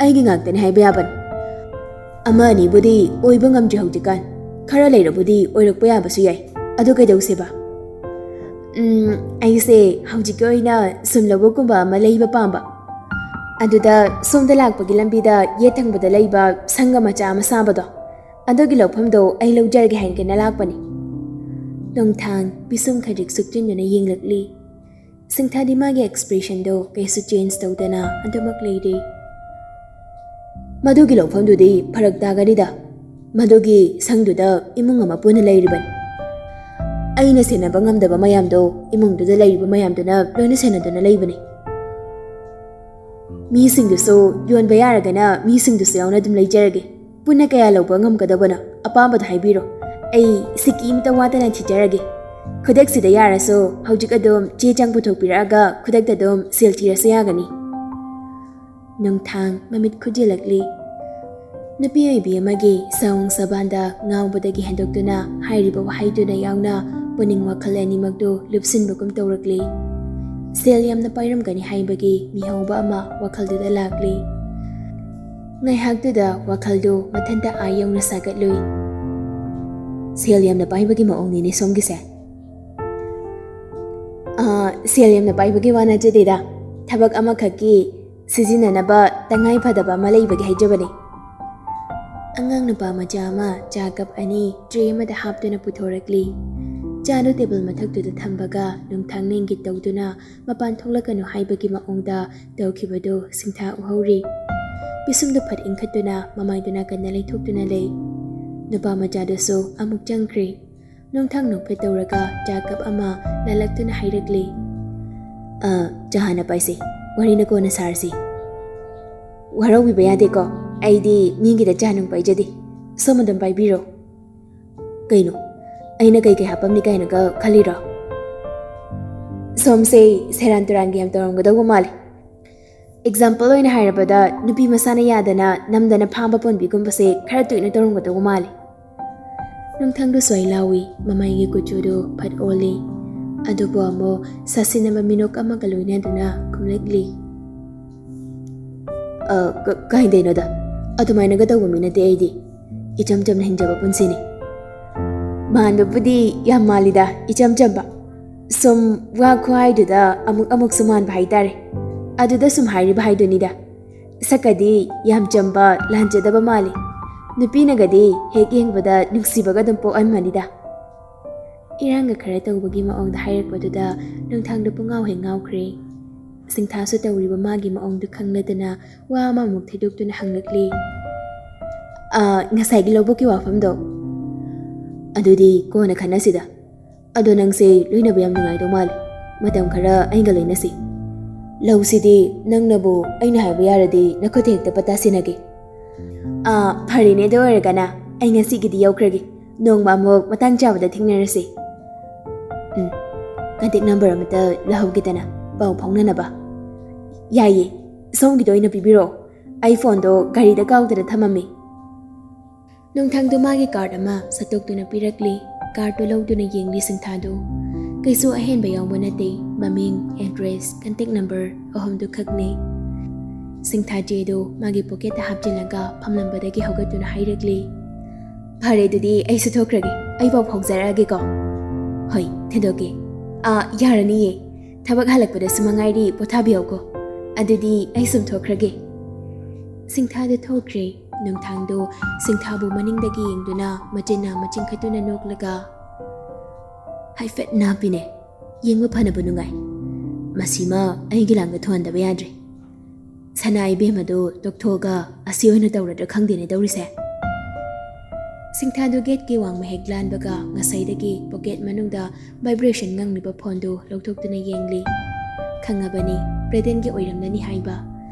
ꯑꯩꯒꯤ ꯉꯥꯛꯇꯅꯤ ꯍꯥꯏꯕ ꯌꯥꯕꯅꯤ꯫ ꯑꯃ ꯑꯅꯤꯕꯨꯗꯤ ꯑꯣꯏꯕ ꯉꯝꯗ꯭ꯔꯤ ꯍꯧꯖꯤꯛꯀꯥꯟ, ꯈꯔ ꯂꯩꯔꯕꯨꯗꯤ ꯑꯣꯏꯔꯛꯄ ꯌꯥꯕꯁꯨ ꯌꯥꯏ꯫ ꯑꯗꯨ ꯀꯩꯗꯧꯁꯦꯕ?" "ꯎꯝ, ꯑꯩꯁꯦ ꯍꯧꯖꯤꯛꯀꯤ ꯑꯣꯏꯅ ꯁꯨꯝ ꯂꯧꯕꯨꯛꯀꯨꯝꯕ ꯑꯃ ꯂꯩꯕ ꯄꯥꯝꯕ꯫ ꯑꯗꯨꯗ ꯁꯣꯝꯗ ꯂꯥꯛꯄꯒꯤ ꯂꯝꯕꯤꯗ ꯌꯦꯠ ꯊꯪꯕꯗ ꯂꯩꯕ ꯁꯪꯒ ꯃꯆꯥ ꯑꯃ ꯁꯥꯕꯗꯣ, ꯑꯗꯨꯒꯤ ꯂꯧꯐꯝꯗꯣ ꯑꯩ ꯂꯧꯖꯔꯒꯦ ꯍꯥꯏꯅ ꯂꯥꯛꯄꯅꯤ꯫" ꯅꯣꯡꯊꯥꯡ ꯄꯤꯁꯨꯝ ꯈꯖꯤꯛ ꯁꯨꯛꯆꯤꯟꯗꯨꯅ ꯌꯦꯡꯂꯛꯂꯤ꯫ ꯁꯤꯡꯊꯥꯗꯤ ꯃꯥꯒꯤ ꯑꯦꯛꯁꯄ꯭ꯔꯦꯁꯟꯗꯣ ꯀꯩꯁꯨ ꯆꯦꯟꯖ ꯇꯧꯗꯅ ꯑꯗꯨꯃꯛ ꯂꯩꯔꯤ꯫ "ꯃꯗꯨꯒꯤ ꯂꯧꯐꯝꯗꯨꯗꯤ ꯐꯔꯛ ꯇꯥꯒꯅꯤꯗ꯫ ꯃꯗꯨꯒꯤ ꯁꯪꯗꯨꯗ ꯏꯃꯨꯡ ꯑꯃ ꯄꯨꯟꯅ ꯂꯩꯔꯤꯕꯅꯤ꯫ ꯑꯩꯅ ꯁꯦꯟꯅꯕ ꯉꯝꯗꯕ ꯃꯌꯥꯝꯗꯣ ꯏꯃꯨꯡꯗꯨꯗ ꯂꯩꯔꯤꯕ ꯃꯌꯥꯝꯗꯨꯅ ꯂꯣꯏꯅ ꯁꯦꯟꯅꯗꯨꯅ ꯂꯩꯕꯅꯤ꯫ ꯃꯤꯁꯤꯡꯗꯨꯁꯨ ꯌꯣꯟꯕ ꯌꯥꯔꯒꯅ ꯃꯤꯁꯤꯡꯗꯨꯁꯨ ꯌꯥꯎꯅ ꯑꯗꯨꯝ ꯂꯩꯖꯔꯒꯦ꯫ ꯄꯨꯟꯅ ꯀꯌꯥ ꯂꯧꯕ ꯉꯝꯒꯗꯕꯅꯣ? ꯑꯄꯥꯝꯕꯗꯣ ꯍꯥꯏꯕꯤꯔꯣ꯫ ꯑꯩ ꯁꯤꯀꯤ ꯑꯃꯇ ꯋꯥꯠꯇꯅ ꯊꯤꯖꯔꯒꯦ꯫ ꯈꯨꯗꯛꯁꯤꯗ ꯌꯥꯔꯁꯨ ꯍꯧꯖꯤꯛ ꯑꯗꯨꯝ ꯆꯦ ꯆꯥꯡ ꯄꯨꯊꯣꯛꯄꯤꯔꯛꯑꯒ ꯈꯨꯗꯛꯇ ꯑꯗꯨꯝ ꯁꯦꯜ ꯊꯤꯔꯁꯨ ꯌꯥꯒꯅꯤ꯫" ꯅꯨꯡꯊꯥꯡ ꯃꯃꯤꯠ ꯈꯨꯖꯤꯜꯂꯛꯂꯤ꯫ ꯅꯨꯄꯤ ꯑꯣꯏꯕꯤ ꯑꯃꯒꯤ ꯁꯑꯣꯡ ꯁꯕꯥꯟꯗ ꯉꯥꯎꯕꯗꯒꯤ ꯍꯦꯟꯗꯣꯛꯇꯨꯅ ꯍꯥꯏꯔꯤꯕ ꯋꯥꯍꯩꯗꯨꯅ ꯌꯥꯎꯅ ꯄꯨꯛꯅꯤꯡ ꯋꯥꯈꯜ ꯑꯅꯤꯃꯛꯇꯨ ꯂꯨꯞꯁꯤꯟꯕꯒꯨꯝ ꯇꯧꯔꯛꯂꯤ꯫ ꯁꯦꯜ ꯌꯥꯝꯅ ꯄꯥꯏꯔꯝꯒꯅꯤ ꯍꯥꯏꯕꯒꯤ ꯃꯤꯍꯧꯕ ꯑꯃ ꯋꯥꯈꯜꯗꯨꯗ ꯂꯥꯛꯂꯤ꯫ ꯉꯥꯏꯍꯥꯛꯇꯨꯗ ꯋꯥꯈꯜꯗꯨ ꯃꯊꯟꯇ ꯑꯥ ꯌꯧꯅ ꯁꯥꯒꯠꯂꯨꯏ꯫ ꯁꯦꯜ ꯌꯥꯝꯅ ꯄꯥꯏꯕꯒꯤ ꯃꯑꯣꯡꯅꯤꯅꯦ ꯁꯣꯝꯒꯤꯁꯦ꯫ ꯑꯥ, ꯁꯦꯜ ꯌꯥꯝꯅ ꯄꯥꯏꯕꯒꯤ ꯋꯥ ꯅꯠꯆꯗꯦꯗ, ꯊꯕꯛ ꯑꯃꯈꯛꯀꯤ ꯁꯤꯖꯤꯟꯅꯅꯕ ꯇꯉꯥꯏ ꯐꯗꯕ ꯑꯃ ꯂꯩꯕꯒꯤ ꯍꯥꯏꯖꯕꯅꯤ꯫ ꯑꯉꯥꯡ ꯅꯨꯄꯥ ꯃꯆꯥ ꯑꯃ ꯆꯥ ꯀꯞ ꯑꯅꯤ ꯇ꯭ꯔꯦ ꯑꯃꯗ ꯍꯥꯞꯇꯨꯅ ꯄꯨꯊꯣꯔꯛꯂꯤ꯫ ꯆꯥꯗꯨ ꯇꯦꯕꯜ ꯃꯊꯛꯇꯨꯗ ꯊꯝꯕꯒ ꯅꯨꯡꯊꯥꯡꯅ ꯏꯪꯒꯤꯠ ꯇꯧꯗꯨꯅ ꯃꯄꯥꯟ ꯊꯣꯛꯂꯛꯀꯅꯨ ꯍꯥꯏꯕꯒꯤ ꯃꯑꯣꯡꯗ ꯇꯧꯈꯤꯕꯗꯨ ꯁꯤꯡꯊꯥ ꯎꯍꯧꯔꯤ꯫ ꯄꯤꯁꯨꯝꯗꯨ ꯐꯠ ꯏꯟꯈꯠꯇꯨꯅ ꯃꯃꯥꯏꯗꯨ ꯅꯥꯀꯟꯗ ꯂꯩꯊꯣꯛꯇꯨꯅ ꯂꯩ꯫ ꯅꯨꯄꯥ ꯃꯆꯥꯗꯨꯁꯨ ꯑꯃꯨꯛ ꯆꯪꯈ꯭ꯔꯦ꯫ ꯅꯨꯡꯊꯥꯡ ꯅꯣꯛꯐꯦꯠ ꯇꯧꯔꯒ ꯆꯥ ꯀꯞ ꯑꯃ ꯂꯥꯜꯂꯛꯇꯨꯅ ꯍꯥꯏꯔꯛꯂꯤ, "ꯑ, ꯆꯥ ꯍꯥꯟꯅ ꯄꯥꯏꯁꯤ, ꯋꯥꯔꯤꯅ ꯀꯣꯟꯅ ꯁꯥꯔꯁꯤ꯫ ꯋꯥꯔꯧꯕꯤꯕ ꯌꯥꯗꯦꯀꯣ, ꯑꯩꯗꯤ ꯃꯤꯒꯤꯗ ꯆꯥ ꯅꯨꯡ ꯄꯥꯏꯖꯗꯦ, ꯁꯣꯝ ꯑꯗꯨꯝ ꯄꯥꯏꯕꯤꯔꯣ꯫ ꯀꯩꯅꯣ, ꯑꯩꯅ ꯀꯩꯀꯩ ꯍꯥꯞꯄꯝꯅꯤ ꯀꯥꯏꯅꯒ ꯈꯜꯂꯤꯔꯣ? ꯁꯣꯝꯁꯦ ꯁꯦꯔꯥꯟ ꯇꯨꯔꯥꯟꯒ ꯌꯥꯝ ꯇꯧꯔꯝꯒꯗꯧꯕ ꯃꯥꯜꯂꯦ꯫ ꯑꯦꯛꯖꯥꯝꯄꯜ ꯑꯣꯏꯅ ꯍꯥꯏꯔꯕꯗ, ꯅꯨꯄꯤ ꯃꯁꯥꯅ ꯌꯥꯗꯅ ꯅꯝꯗꯅ ꯐꯥꯕ ꯄꯣꯟꯕꯤꯒꯨꯝꯕꯁꯦ ꯈꯔ ꯇꯣꯏꯅ ꯇꯧꯔꯝꯒꯗꯧꯕ ꯃꯥꯜꯂꯦ꯫" ꯅꯨꯡꯊꯪꯗꯨ ꯁ꯭ꯋꯥꯏ ꯂꯥꯎꯏ, ꯃꯃꯥꯏꯒꯤ ꯀꯨꯆꯨꯗꯨ ꯐꯠ ꯑꯣꯜꯂꯤ꯫ ꯑꯗꯨꯕꯨ ꯑꯃꯨꯛ ꯁꯥꯁꯤꯟꯅꯕ ꯃꯤꯅꯣꯛ ꯑꯃꯒ ꯂꯣꯏꯅꯗꯨꯅ ꯈꯨꯝꯂꯛꯂꯤ, "ꯑ, ꯀ-, ꯀꯥꯏꯗꯩꯅꯣꯗ, ꯑꯗꯨꯃꯥꯏꯅꯒ ꯇꯧꯕ ꯃꯤ ꯅꯠꯇꯦ ꯑꯩꯗꯤ꯫ ꯏꯆꯝ ꯆꯝꯅ ꯍꯤꯡꯖꯕ ꯄꯨꯟꯁꯤꯅꯤ꯫" ꯃꯥꯟꯕꯕꯨꯗꯤ ꯌꯥꯝ ꯃꯥꯜꯂꯤꯗ, ꯏꯆꯝ ꯆꯝꯕ꯫ ꯁꯨꯝ ꯋꯥ ꯈꯨꯍꯥꯏꯗꯨꯗ ꯑꯃꯨꯛ ꯑꯃꯨꯛꯁꯨ ꯃꯥꯟꯕ ꯍꯥꯏꯇꯥꯔꯦ꯫ ꯑꯗꯨꯗ ꯁꯨꯝ ꯍꯥꯏꯔꯤꯕ ꯍꯥꯏꯗꯨꯅꯤꯗ꯫ ꯁꯛꯀꯗꯤ ꯌꯥꯝ ꯆꯝꯕ, ꯂꯥꯟꯖꯗꯕ ꯃꯥꯜꯂꯤ꯫ ꯅꯨꯄꯤꯅꯒꯗꯤ ꯍꯦꯛ ꯌꯦꯡꯕꯗ ꯅꯨꯡꯁꯤꯕꯒ ꯑꯗꯨꯝ ꯄꯣꯛꯍꯟꯕꯅꯤꯗ꯫ ꯏꯔꯥꯡꯒ ꯈꯔ ꯇꯧꯕꯒꯤ ꯃꯑꯣꯡꯗ ꯍꯥꯏꯔꯛꯄꯗꯨꯗ ꯅꯨꯡꯊꯥꯡꯗ ꯄꯨꯡꯉꯥꯎ ꯍꯦꯛ ꯉꯥꯎꯈ꯭ꯔꯦ꯫ ꯁꯤꯡꯊꯥꯁꯨ ꯇꯧꯔꯤꯕ ꯃꯥꯒꯤ ꯃꯑꯣꯡꯗꯨ ꯈꯪꯂꯗꯅ ꯋꯥ ꯑꯃꯃꯨꯛ ꯊꯩꯗꯣꯛꯇꯨꯅ ꯍꯪꯂꯛꯂꯤ, "ꯑ, ꯉꯁꯥꯏꯒꯤ ꯂꯧꯕꯨꯛꯀꯤ ꯋꯥꯐꯝꯗꯣ?" "ꯑꯗꯨꯗꯤ ꯀꯣꯟꯅ ꯈꯟꯅꯁꯤꯗ꯫ ꯑꯗꯣ ꯅꯪꯁꯦ ꯂꯣꯏꯅꯕ ꯌꯥꯝ ꯅꯨꯡꯉꯥꯏꯗꯧ ꯃꯥꯜꯂꯦ꯫ ꯃꯇꯝ ꯈꯔ ꯑꯩꯒ ꯂꯣꯏꯅꯁꯤ꯫ ꯂꯧꯁꯤꯗꯤ ꯅꯪꯅꯕꯨ ꯑꯩꯅ ꯍꯥꯏꯕ ꯌꯥꯔꯗꯤ ꯅꯈꯨꯠꯇ ꯍꯦꯛꯇ ꯄꯇꯥ ꯁꯤꯟꯅꯒꯦ꯫" "ꯑꯥ, ꯐꯔꯦꯅꯦ, ꯑꯗꯨ ꯑꯣꯏꯔꯒꯅ ꯑꯩ ꯉꯁꯤꯒꯤꯗꯤ ꯌꯧꯈ꯭ꯔꯒꯦ꯫ ꯅꯣꯡꯃ ꯑꯃꯨꯛ ꯃꯇꯥꯡ ꯆꯥꯕꯗ ꯊꯦꯡꯅꯔꯁꯤ꯫ ꯎꯝ, ꯀꯟꯇꯦꯛ ꯅꯝꯕꯔ ꯑꯃꯇ ꯂꯧꯍꯧꯒꯦꯗꯅ, ꯄꯥꯎ ꯐꯥꯎꯅꯅꯕ꯫" "ꯌꯥꯏꯌꯦ, ꯁꯣꯝꯒꯤꯗꯣ ꯑꯣꯏꯅ ꯄꯤꯕꯤꯔꯛꯑꯣ꯫ ꯑꯩ ꯐꯣꯟꯗꯣ ꯒꯥꯔꯤꯗ ꯀꯥꯎꯗꯅ ꯊꯝꯃꯝꯃꯤ꯫" ꯅꯨꯡꯊꯪꯗꯨ ꯃꯥꯒꯤ ꯀꯥꯔꯗ ꯑꯃ ꯁꯠꯇꯣꯛꯇꯨꯅ ꯄꯤꯔꯛꯂꯤ꯫ ꯀꯥꯔꯗꯇꯨ ꯂꯧꯗꯨꯅ ꯌꯦꯡꯂꯤ ꯁꯤꯡꯊꯥꯗꯨ꯫ ꯀꯩꯁꯨ ꯑꯍꯦꯟꯕ ꯌꯥꯎꯕ ꯅꯠꯇꯦ, ꯃꯃꯤꯡ, ꯑꯦꯗ꯭ꯔꯦꯁ, ꯀꯟꯇꯦꯛ ꯅꯝꯕꯔ ꯑꯍꯨꯝꯗꯨ ꯈꯛꯅꯤ꯫ ꯁꯤꯡꯊꯥ ꯆꯦꯗꯨ ꯃꯥꯒꯤ ꯄꯣꯀꯦꯠꯇ ꯍꯥꯞꯆꯤꯜꯂꯒ ꯐꯝꯂꯝꯕꯗꯒꯤ ꯍꯧꯒꯠꯇꯨꯅ ꯍꯥꯏꯔꯛꯂꯤ꯫ "ꯐꯔꯦ, ꯑꯗꯨꯗꯤ ꯑꯩꯁꯨ ꯊꯣꯛꯈ꯭ꯔꯒꯦ, ꯑꯩ ꯄꯥꯎ ꯐꯥꯎꯖꯔꯛꯑꯒꯦꯀꯣ꯫" "ꯍꯣꯏ, ꯊꯤꯟꯗꯣꯛꯀꯦ꯫ ꯑꯥ, ꯌꯥꯔꯅꯤꯌꯦ, ꯊꯕꯛ ꯍꯜꯂꯛꯄꯗꯁꯨ ꯃꯉꯥꯏꯔꯤ, ꯄꯣꯊꯥꯕꯤꯌꯨꯀꯣ꯫ ꯑꯗꯨꯗꯤ ꯑꯩ ꯁꯨꯝ ꯊꯣꯛꯈ꯭ꯔꯒꯦ꯫" ꯁꯤꯡꯊꯥꯗꯨ ꯊꯣꯛꯈ꯭ꯔꯦ꯫ ꯅꯨꯡꯊꯥꯡꯗꯨ ꯁꯤꯡꯊꯥꯕꯨ ꯃꯅꯤꯡꯗꯒꯤ ꯌꯦꯡꯗꯨꯅ ꯃꯆꯤꯟꯅ ꯃꯆꯤꯟ ꯈꯠꯇꯨꯅ ꯅꯣꯛꯂꯒ, "ꯍꯥꯏꯐꯦꯠ ꯅꯥꯞꯄꯤꯅꯦ, ꯌꯦꯡꯕ ꯐꯅꯕ ꯅꯨꯡꯉꯥꯏ꯫ ꯃꯁꯤꯃ ꯑꯩꯒꯤ ꯂꯥꯡꯗ ꯊꯣꯛꯍꯟꯗꯕ ꯌꯥꯗ꯭ꯔꯦ꯫ ꯁꯅꯥ ꯏꯕꯦꯝꯃꯗꯨ ꯇꯣꯛꯊꯣꯛꯑꯒ ꯑꯁꯤ ꯑꯣꯏꯅ ꯇꯧꯔꯗ꯭ꯔꯥ ꯈꯪꯗꯦꯅꯦ ꯇꯧꯔꯤꯁꯦ꯫" ꯁꯤꯡꯊꯥꯗꯨ ꯒꯦꯠꯀꯤ ꯋꯥꯡꯃ ꯍꯦꯛ ꯂꯥꯟꯕꯒ ꯉꯁꯥꯏꯗꯒꯤ ꯄꯣꯀꯦꯠ ꯃꯅꯨꯡꯗ ꯚꯥꯏꯕ꯭ꯔꯦꯁꯟ ꯉꯪꯂꯤꯕ ꯐꯣꯟꯗꯨ ꯂꯧꯊꯣꯛꯇꯨꯅ ꯌꯦꯡꯂꯤ꯫ ꯈꯪꯉꯕꯅꯤ, ꯕ꯭ꯔꯦꯗꯦꯟꯒꯤ ꯑꯣꯏꯔꯝꯂꯅꯤ ꯍꯥꯏꯕ꯫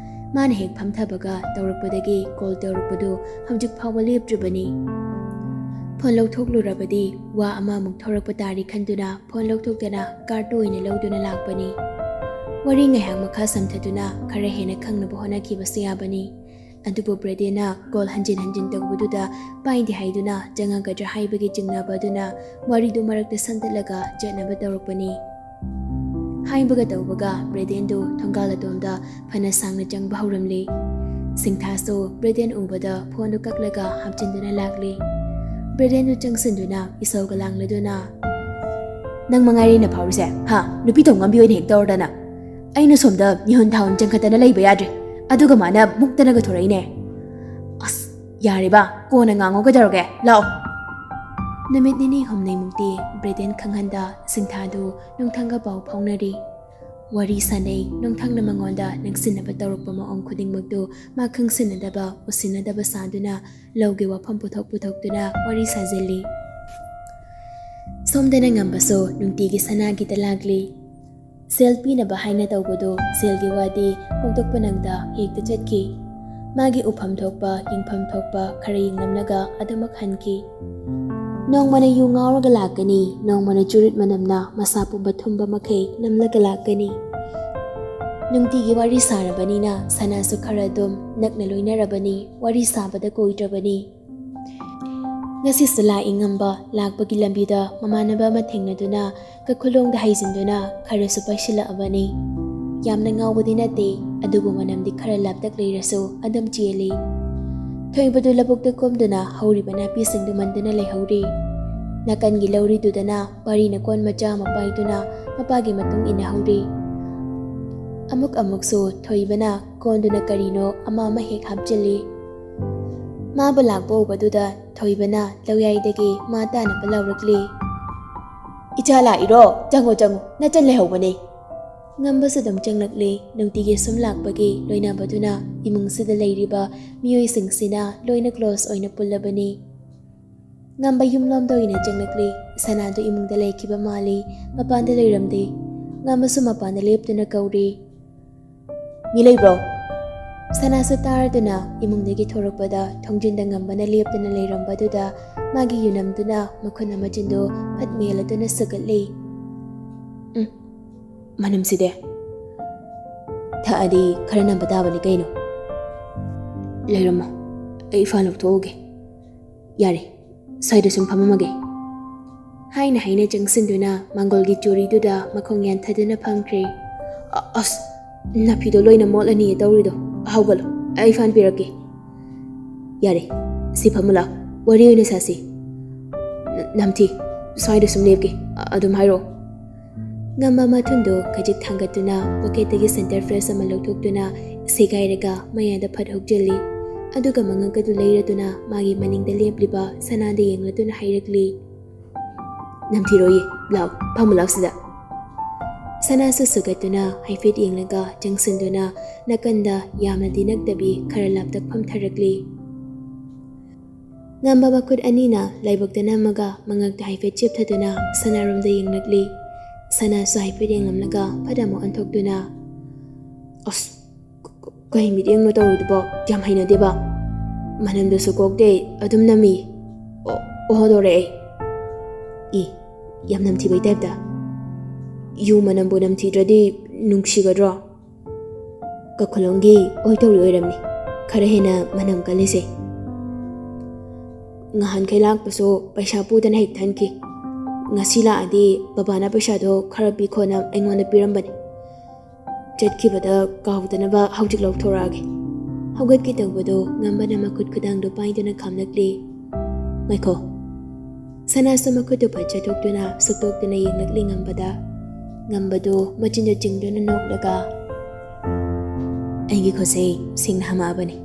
ꯃꯥꯅ ꯍꯦꯛ ꯐꯝꯊꯕꯒ ꯇꯧꯔꯛꯄꯗꯒꯤ ꯀꯣꯜ ꯇꯧꯔꯛꯄꯗꯨ ꯍꯧꯖꯤꯛ ꯐꯥꯎꯕ ꯂꯦꯞꯇ꯭ꯔꯤꯕꯅꯤ꯫ ꯐꯣꯟ ꯂꯧꯊꯣꯛꯂꯨꯔꯕꯗꯤ ꯋꯥ ꯑꯃꯃꯨꯛ ꯊꯣꯔꯛꯄ ꯇꯥꯔꯤ ꯈꯟꯗꯨꯅ ꯐꯣꯟ ꯂꯧꯊꯣꯛꯇꯅ ꯀꯥꯔꯠꯇꯨ ꯑꯣꯏꯅ ꯂꯧꯗꯨꯅ ꯂꯥꯛꯄꯅꯤ꯫ ꯋꯥꯔꯤ ꯉꯥꯏꯍꯥꯛ ꯃꯈꯥ ꯁꯝꯊꯗꯨꯅ ꯈꯔ ꯍꯦꯟꯅ ꯈꯪꯅꯕ ꯍꯣꯠꯅꯈꯤꯕꯁꯨ ꯌꯥꯕꯅꯤ꯫ ꯑꯗꯨꯕꯨ ꯕ꯭ꯔꯦꯗꯦꯟꯅ ꯀꯣꯜ ꯍꯟꯖꯤꯟ ꯍꯟꯖꯤꯟ ꯇꯧꯕꯗꯨꯗ ꯄꯥꯏꯗꯦ ꯍꯥꯏꯗꯨꯅ ꯆꯪꯉꯛꯀꯗ꯭ꯔꯥ ꯍꯥꯏꯕꯒꯤ ꯆꯤꯡꯅꯕ ꯑꯗꯨꯅ ꯋꯥꯔꯤꯗꯨ ꯃꯔꯛꯇ ꯁꯝꯗꯠꯂꯒ ꯆꯠꯅꯕ ꯇꯧꯔꯛꯄꯅꯤ꯫ ꯍꯥꯏꯕꯒ ꯇꯧꯕꯒ ꯕ꯭ꯔꯦꯗꯦꯟꯗꯨ ꯊꯣꯡꯒꯥꯜ ꯑꯗꯣꯝꯗ ꯐꯅ ꯁꯥꯡꯅ ꯆꯪꯕ ꯍꯧꯔꯝꯂꯤ꯫ ꯁꯤꯡꯊꯥꯁꯨ ꯕ꯭ꯔꯦꯗꯦꯟ ꯎꯕꯗ ꯐꯣꯟꯗꯨ ꯀꯛꯂꯒ ꯍꯥꯞꯆꯤꯟꯗꯨꯅ ꯂꯥꯛꯂꯤ꯫ ꯕ꯭ꯔꯦꯗꯦꯟꯗꯨ ꯆꯪꯁꯤꯟꯗꯨꯅ ꯏꯁꯧꯒ ꯂꯥꯡꯂꯗꯨꯅ, "ꯅꯪ ꯃꯉꯥꯏꯔꯦ ꯑꯩꯅ ꯐꯥꯎꯔꯤꯁꯦ, ꯍꯥ? ꯅꯨꯄꯤ ꯇꯧꯉꯝꯕꯤ ꯑꯣꯏꯅ ꯍꯦꯛ ꯇꯧꯔꯗꯅ꯫ ꯑꯩꯅ ꯁꯣꯝꯗ ꯃꯤꯍꯨꯟ ꯊꯥꯍꯨꯟ ꯆꯪꯈꯠꯇꯅ ꯂꯩꯕ ꯌꯥꯗ꯭ꯔꯦ, ꯑꯗꯨꯒ ꯃꯥꯅ ꯃꯨꯛꯇꯅꯒ ꯊꯣꯔꯛꯏꯅꯦ꯫ ꯑꯁ, ꯌꯥꯔꯦꯕ, ꯀꯣꯟꯅ ꯉꯥꯡꯉꯣ, ꯀꯩꯗꯧꯔꯒꯦ? ꯂꯥꯛꯑꯣ꯫" ꯅꯨꯃꯤꯠ ꯅꯤꯅꯤ ꯍꯨꯝꯅꯤꯃꯨꯛꯇꯤ ꯕ꯭ꯔꯦꯗꯦꯟ ꯈꯪꯍꯟꯗ ꯁꯤꯡꯊꯥꯗꯨ ꯅꯨꯡꯊꯪꯒ ꯄꯥꯎ ꯐꯥꯎꯅꯔꯤ꯫ ꯋꯥꯔꯤ ꯁꯥꯅꯩ, ꯅꯨꯡꯊꯪꯅ ꯃꯉꯣꯟꯗ ꯅꯛꯁꯤꯟꯅꯕ ꯇꯧꯔꯛꯄ ꯃꯑꯣꯡ ꯈꯨꯗꯤꯡꯃꯛꯇꯨ ꯃꯥ ꯈꯪꯁꯤꯟꯅꯗꯕ, ꯎꯁꯤꯟꯅꯗꯕ ꯁꯥꯗꯨꯅ ꯂꯧꯒꯤ ꯋꯥꯐꯝ ꯄꯨꯊꯣꯛ ꯄꯨꯊꯣꯛꯇꯨꯅ ꯋꯥꯔꯤ ꯁꯥꯖꯤꯜꯂꯤ꯫ ꯁꯣꯝꯗꯅ ꯉꯝꯕꯁꯨ ꯅꯨꯡꯇꯤꯒꯤ ꯁꯅꯥꯒꯤꯗ ꯂꯥꯛꯂꯤ꯫ ꯁꯦꯜ ꯄꯤꯅꯕ ꯍꯥꯏꯅ ꯇꯧꯕꯗꯨ ꯁꯦꯜꯒꯤ ꯋꯥꯗꯤ ꯐꯣꯡꯗꯣꯛꯄ ꯅꯪꯗ ꯍꯦꯛꯇ ꯆꯠꯈꯤ꯫ ꯃꯥꯒꯤ ꯎꯐꯝ ꯊꯣꯛꯄ, ꯌꯦꯡꯐꯝ ꯊꯣꯛꯄ ꯈꯔ ꯌꯦꯡꯂꯝꯂꯒ ꯑꯗꯨꯃꯛ ꯍꯟꯈꯤ꯫ ꯅꯣꯡꯃꯅ ꯌꯨ ꯉꯥꯎꯔꯒ ꯂꯥꯛꯀꯅꯤ, ꯅꯣꯡꯃꯅ ꯆꯨꯔꯨꯠ ꯃꯅꯝꯅ ꯃꯁꯥ ꯄꯨꯝꯕ ꯊꯨꯝꯕ ꯃꯈꯩ ꯅꯝꯂꯒ ꯂꯥꯛꯀꯅꯤ꯫ ꯅꯨꯡꯇꯤꯒꯤ ꯋꯥꯔꯤ ꯁꯥꯔꯕꯅꯤꯅ ꯁꯅꯥꯁꯨ ꯈꯔ ꯑꯗꯨꯝ ꯅꯛꯅ ꯂꯣꯏꯅꯔꯕꯅꯤ, ꯋꯥꯔꯤ ꯁꯥꯕꯗ ꯀꯨꯏꯗ꯭ꯔꯕꯅꯤ꯫ ꯉꯁꯤꯁꯨ ꯂꯥꯛꯏ ꯉꯝꯕ ꯂꯥꯛꯄꯒꯤ ꯂꯝꯕꯤꯗ ꯃꯃꯥꯟꯅꯕ ꯑꯃ ꯊꯦꯡꯅꯗꯨꯅ ꯀꯈꯨꯂꯣꯡꯗ ꯍꯩꯖꯤꯟꯗꯨꯅ ꯈꯔꯁꯨ ꯄꯥꯏꯁꯤꯜꯂꯛꯑꯕꯅꯤ꯫ ꯌꯥꯝꯅ ꯉꯥꯎꯕꯗꯤ ꯅꯠꯇꯦ, ꯑꯗꯨꯕꯨ ꯃꯅꯝꯗꯤ ꯈꯔ ꯂꯥꯞꯇꯛ ꯂꯩꯔꯁꯨ ꯑꯗꯨꯝ ꯆꯦꯜꯂꯤ꯫ ꯊꯣꯏꯕꯗꯨ ꯂꯧꯕꯨꯛꯇ ꯀꯨꯝꯗꯨꯅ ꯍꯧꯔꯤꯕ ꯅꯥꯄꯤꯁꯤꯡꯗꯨ ꯃꯟꯗꯨꯅ ꯂꯩꯍꯧꯔꯤ꯫ ꯅꯥꯀꯟꯒꯤ ꯂꯧꯔꯤꯗꯨꯗꯅ ꯄꯥꯔꯤꯅ ꯀꯣꯟ ꯃꯆꯥ ꯑꯃ ꯄꯥꯏꯗꯨꯅ ꯃꯄꯥꯒꯤ ꯃꯇꯨꯡ ꯏꯟꯅꯍꯧꯔꯤ꯫ ꯑꯃꯨꯛ ꯑꯃꯨꯛꯁꯨ ꯊꯣꯏꯕꯅ ꯀꯣꯟꯗꯨꯅ ꯀꯔꯤꯅꯣ ꯑꯃ ꯑꯃ ꯍꯦꯛ ꯍꯥꯞꯆꯤꯜꯂꯤ꯫ ꯃꯥꯕꯨ ꯂꯥꯛꯄ ꯎꯕꯗꯨꯗ ꯊꯣꯏꯕꯅ ꯂꯧꯌꯥꯏꯗꯒꯤ ꯃꯥ ꯇꯥꯅꯕ ꯂꯥꯎꯔꯛꯂꯤ꯫ "ꯏꯆꯥ ꯂꯥꯛꯏꯔꯣ? ꯆꯪꯉꯣ, ꯆꯪꯉꯣ, ꯅꯆꯟ ꯂꯩꯍꯧꯕꯅꯦ꯫" ꯉꯝꯕꯁꯨ ꯑꯗꯨꯝ ꯆꯪꯂꯛꯂꯤ꯫ ꯅꯨꯡꯇꯤꯒꯤ ꯁꯨꯝ ꯂꯥꯛꯄꯒꯤ ꯂꯣꯏꯅꯕꯗꯨꯅ ꯏꯃꯨꯡꯁꯤꯗ ꯂꯩꯔꯤꯕ ꯃꯤꯑꯣꯏꯁꯤꯡꯁꯤꯅ ꯂꯣꯏꯅ ꯀ꯭ꯂꯣꯁ ꯑꯣꯏꯅ ꯄꯨꯜꯂꯕꯅꯤ꯫ ꯉꯝꯕ ꯌꯨꯝꯂꯣꯝꯗ ꯑꯣꯏꯅ ꯆꯪꯂꯛꯂꯤ꯫ ꯁꯅꯥꯗꯨ ꯏꯃꯨꯡꯗ ꯂꯩꯈꯤꯕ ꯃꯥꯜꯂꯤ, ꯃꯄꯥꯟꯗ ꯂꯩꯔꯝꯗꯦ꯫ ꯉꯝꯕꯁꯨ ꯃꯄꯥꯟꯗ ꯂꯦꯞꯇꯨꯅ ꯀꯧꯔꯤ꯫ "ꯃꯤ ꯂꯩꯕ꯭ꯔꯣ?" ꯁꯅꯥꯁꯨ ꯇꯥꯔꯗꯨꯅ ꯏꯃꯨꯡꯗꯒꯤ ꯊꯣꯔꯛꯄꯗ ꯊꯣꯡꯖꯤꯟꯗ ꯉꯝꯕꯅ ꯂꯦꯞꯇꯨꯅ ꯂꯩꯔꯝꯕꯗꯨꯗ ꯃꯥꯒꯤ ꯌꯨꯅꯝꯗꯨꯅ ꯃꯈꯨꯟ ꯑꯃ ꯆꯤꯟꯗꯨ ꯐꯠ ꯃꯦꯜꯂꯗꯨꯅ ꯁꯨꯒꯠꯂꯤ꯫ "ꯎꯝ, ꯃꯅꯝꯁꯤꯗꯤ꯫ ꯊꯛꯑꯗꯤ ꯈꯔ ꯅꯝꯕ ꯇꯥꯕꯅꯤ ꯀꯩꯅꯣ꯫ ꯂꯩꯔꯝꯃꯣ, ꯑꯩ ꯏꯐꯥ ꯂꯧꯊꯣꯛꯎꯒꯦ꯫ ꯌꯥꯔꯦ, ꯁ꯭ꯋꯥꯏꯗ ꯁꯨꯝ ꯐꯝꯃꯝꯃꯒꯦ꯫" ꯍꯥꯏꯅ ꯍꯥꯏꯅ ꯆꯪꯁꯤꯟꯗꯨꯅ ꯃꯥꯡꯒꯣꯜꯒꯤ ꯆꯨꯔꯤꯗꯨꯗ ꯃꯈꯣꯡ ꯌꯥꯟꯊꯗꯨꯅ ꯐꯝꯈ꯭ꯔꯦ꯫ "ꯑ-, ꯑꯁ, ꯅꯥꯄꯤꯗꯣ ꯂꯣꯏꯅ ꯃꯣꯠꯂꯅꯤꯌꯦ ꯇꯧꯔꯤꯗꯣ꯫ ꯍꯧꯒꯠꯂꯣ, ꯑꯩ ꯐꯥꯟ ꯄꯤꯔꯛꯀꯦ꯫" "ꯌꯥꯔꯦ, ꯁꯤ ꯐꯝꯃꯨ ꯂꯥꯎ, ꯋꯥꯔꯤ ꯑꯣꯏꯅ ꯁꯥꯁꯤ꯫" "ꯅ-, ꯅꯝꯊꯤ, ꯁ꯭ꯋꯥꯏꯗ ꯁꯨꯝ ꯂꯦꯞꯀꯦ, ꯑ-, ꯑꯗꯨꯝ ꯍꯥꯏꯔꯛꯑꯣ꯫" ꯉꯝꯕ ꯃꯊꯨꯟꯗꯨ ꯈꯖꯤꯛ ꯊꯥꯡꯒꯠꯇꯨꯅ ꯄꯣꯀꯦꯠꯇꯒꯤ ꯁꯦꯟꯇꯔ ꯐ꯭ꯔꯦꯁ ꯑꯃ ꯂꯧꯊꯣꯛꯇꯨꯅ ꯁꯦꯒꯥꯏꯔꯒ ꯃꯌꯥꯗ ꯐꯠ ꯍꯨꯛꯆꯤꯜꯂꯤ꯫ ꯑꯗꯨꯒ ꯃꯉꯛ ꯑꯗꯨ ꯂꯩꯔꯗꯨꯅ ꯃꯥꯒꯤ ꯃꯅꯤꯡꯗ ꯂꯦꯞꯂꯤꯕ ꯁꯅꯥꯗ ꯌꯦꯡꯂꯗꯨꯅ ꯍꯥꯏꯔꯛꯂꯤ꯫ "ꯅꯝꯊꯤꯔꯣꯏꯌꯦ, ꯂꯥꯎ, ꯐꯝꯃꯨ ꯂꯥꯎ ꯁꯤꯗ꯫" ꯁꯅꯥꯁꯨ ꯁꯨꯒꯠꯇꯨꯅ ꯍꯥꯏꯐꯦꯠ ꯌꯦꯡꯂꯒ ꯆꯪꯁꯤꯟꯗꯨꯅ ꯅꯥꯀꯟꯗ ꯌꯥꯝꯅꯗꯤ ꯅꯛꯇꯕꯤ ꯈꯔ ꯂꯥꯞꯇꯛ ꯐꯝꯊꯔꯛꯂꯤ꯫ ꯉꯝꯕ ꯃꯈꯨꯠ ꯑꯅꯤꯅ ꯂꯥꯏꯕꯛꯇ ꯅꯝꯃꯒ ꯃꯉꯛꯇ ꯍꯥꯏꯐꯦꯠ ꯆꯦꯞꯊꯗꯨꯅ ꯁꯅꯥꯔꯣꯝꯗ ꯌꯦꯡꯂꯛꯂꯤ꯫ ꯁꯅꯥꯁꯨ ꯍꯥꯏꯐꯦꯠ ꯌꯦꯡꯂꯝꯂꯒ ꯐꯠ ꯑꯃꯨꯛ ꯑꯣꯟꯊꯣꯛꯇꯨꯅ, "ꯑꯁ, ꯀ-, ꯀ-, ꯀꯩ ꯃꯤꯠꯌꯦꯡꯅꯣ ꯇꯧꯔꯤꯗꯨꯕꯣ? ꯌꯥꯝ ꯍꯩꯅꯗꯦꯕ꯫ ꯃꯅꯝꯗꯨꯁꯨ ꯀꯣꯛꯇꯦ, ꯑꯗꯨꯝ ꯅꯝꯃꯤ꯫ ꯑꯣ, ꯑꯣꯍꯣ ꯇꯧꯔꯛꯑꯦ꯫ ꯏ, ꯌꯥꯝ ꯅꯝꯊꯤꯕꯩ ꯇꯥꯏꯞꯇ꯫ ꯌꯨ ꯃꯅꯝꯕꯨ ꯅꯝꯊꯤꯗ꯭ꯔꯗꯤ ꯅꯨꯡꯁꯤꯒꯗ꯭ꯔꯣ? ꯀꯈꯨꯂꯣꯡꯒꯤ ꯑꯣꯏ ꯇꯧꯔꯤ ꯑꯣꯏꯔꯝꯅꯤ ꯈꯔ ꯍꯦꯟꯅ ꯃꯅꯝ ꯀꯜꯂꯤꯁꯦ꯫ ꯉꯍꯥꯟꯈꯩ ꯂꯥꯛꯄꯁꯨ ꯄꯩꯁꯥ ꯄꯨꯗꯅ ꯍꯦꯛ ꯊꯟꯈꯤ꯫ ꯉꯁꯤ ꯂꯥꯛꯑꯗꯤ ꯕꯕꯥꯅ ꯄꯩꯁꯥꯗꯣ ꯈꯔ ꯄꯤꯈꯣꯅ ꯑꯩꯉꯣꯟꯗ ꯄꯤꯔꯝꯕꯅꯤ꯫ ꯆꯠꯈꯤꯕꯗ ꯀꯥꯎꯗꯅꯕ ꯍꯧꯖꯤꯛ ꯂꯧꯊꯣꯔꯛꯑꯒꯦ꯫ ꯍꯧꯒꯠꯀꯦ ꯇꯧꯕꯗꯣ ꯉꯝꯕꯅ ꯃꯈꯨꯠ ꯈꯨꯗꯥꯡꯗꯣ ꯄꯥꯏꯗꯨꯅ ꯈꯥꯝꯂꯛꯂꯤ꯫ "ꯉꯥꯏꯈꯣ꯫" ꯁꯅꯥꯁꯨ ꯃꯈꯨꯠꯇꯨ ꯐꯠ ꯆꯠꯊꯣꯛꯇꯨꯅ ꯁꯨꯛꯇꯣꯛꯇꯨꯅ ꯌꯦꯡꯂꯛꯂꯤ ꯉꯝꯕꯗ꯫ ꯉꯝꯕꯗꯣ ꯃꯆꯤꯟꯗꯣ ꯆꯤꯡꯗꯨꯅ ꯅꯣꯛꯂꯒ, "ꯑꯩꯒꯤ ꯈꯨꯠꯁꯦ ꯁꯤꯡꯅ ꯍꯥꯝꯃꯛꯑꯕꯅꯤ꯫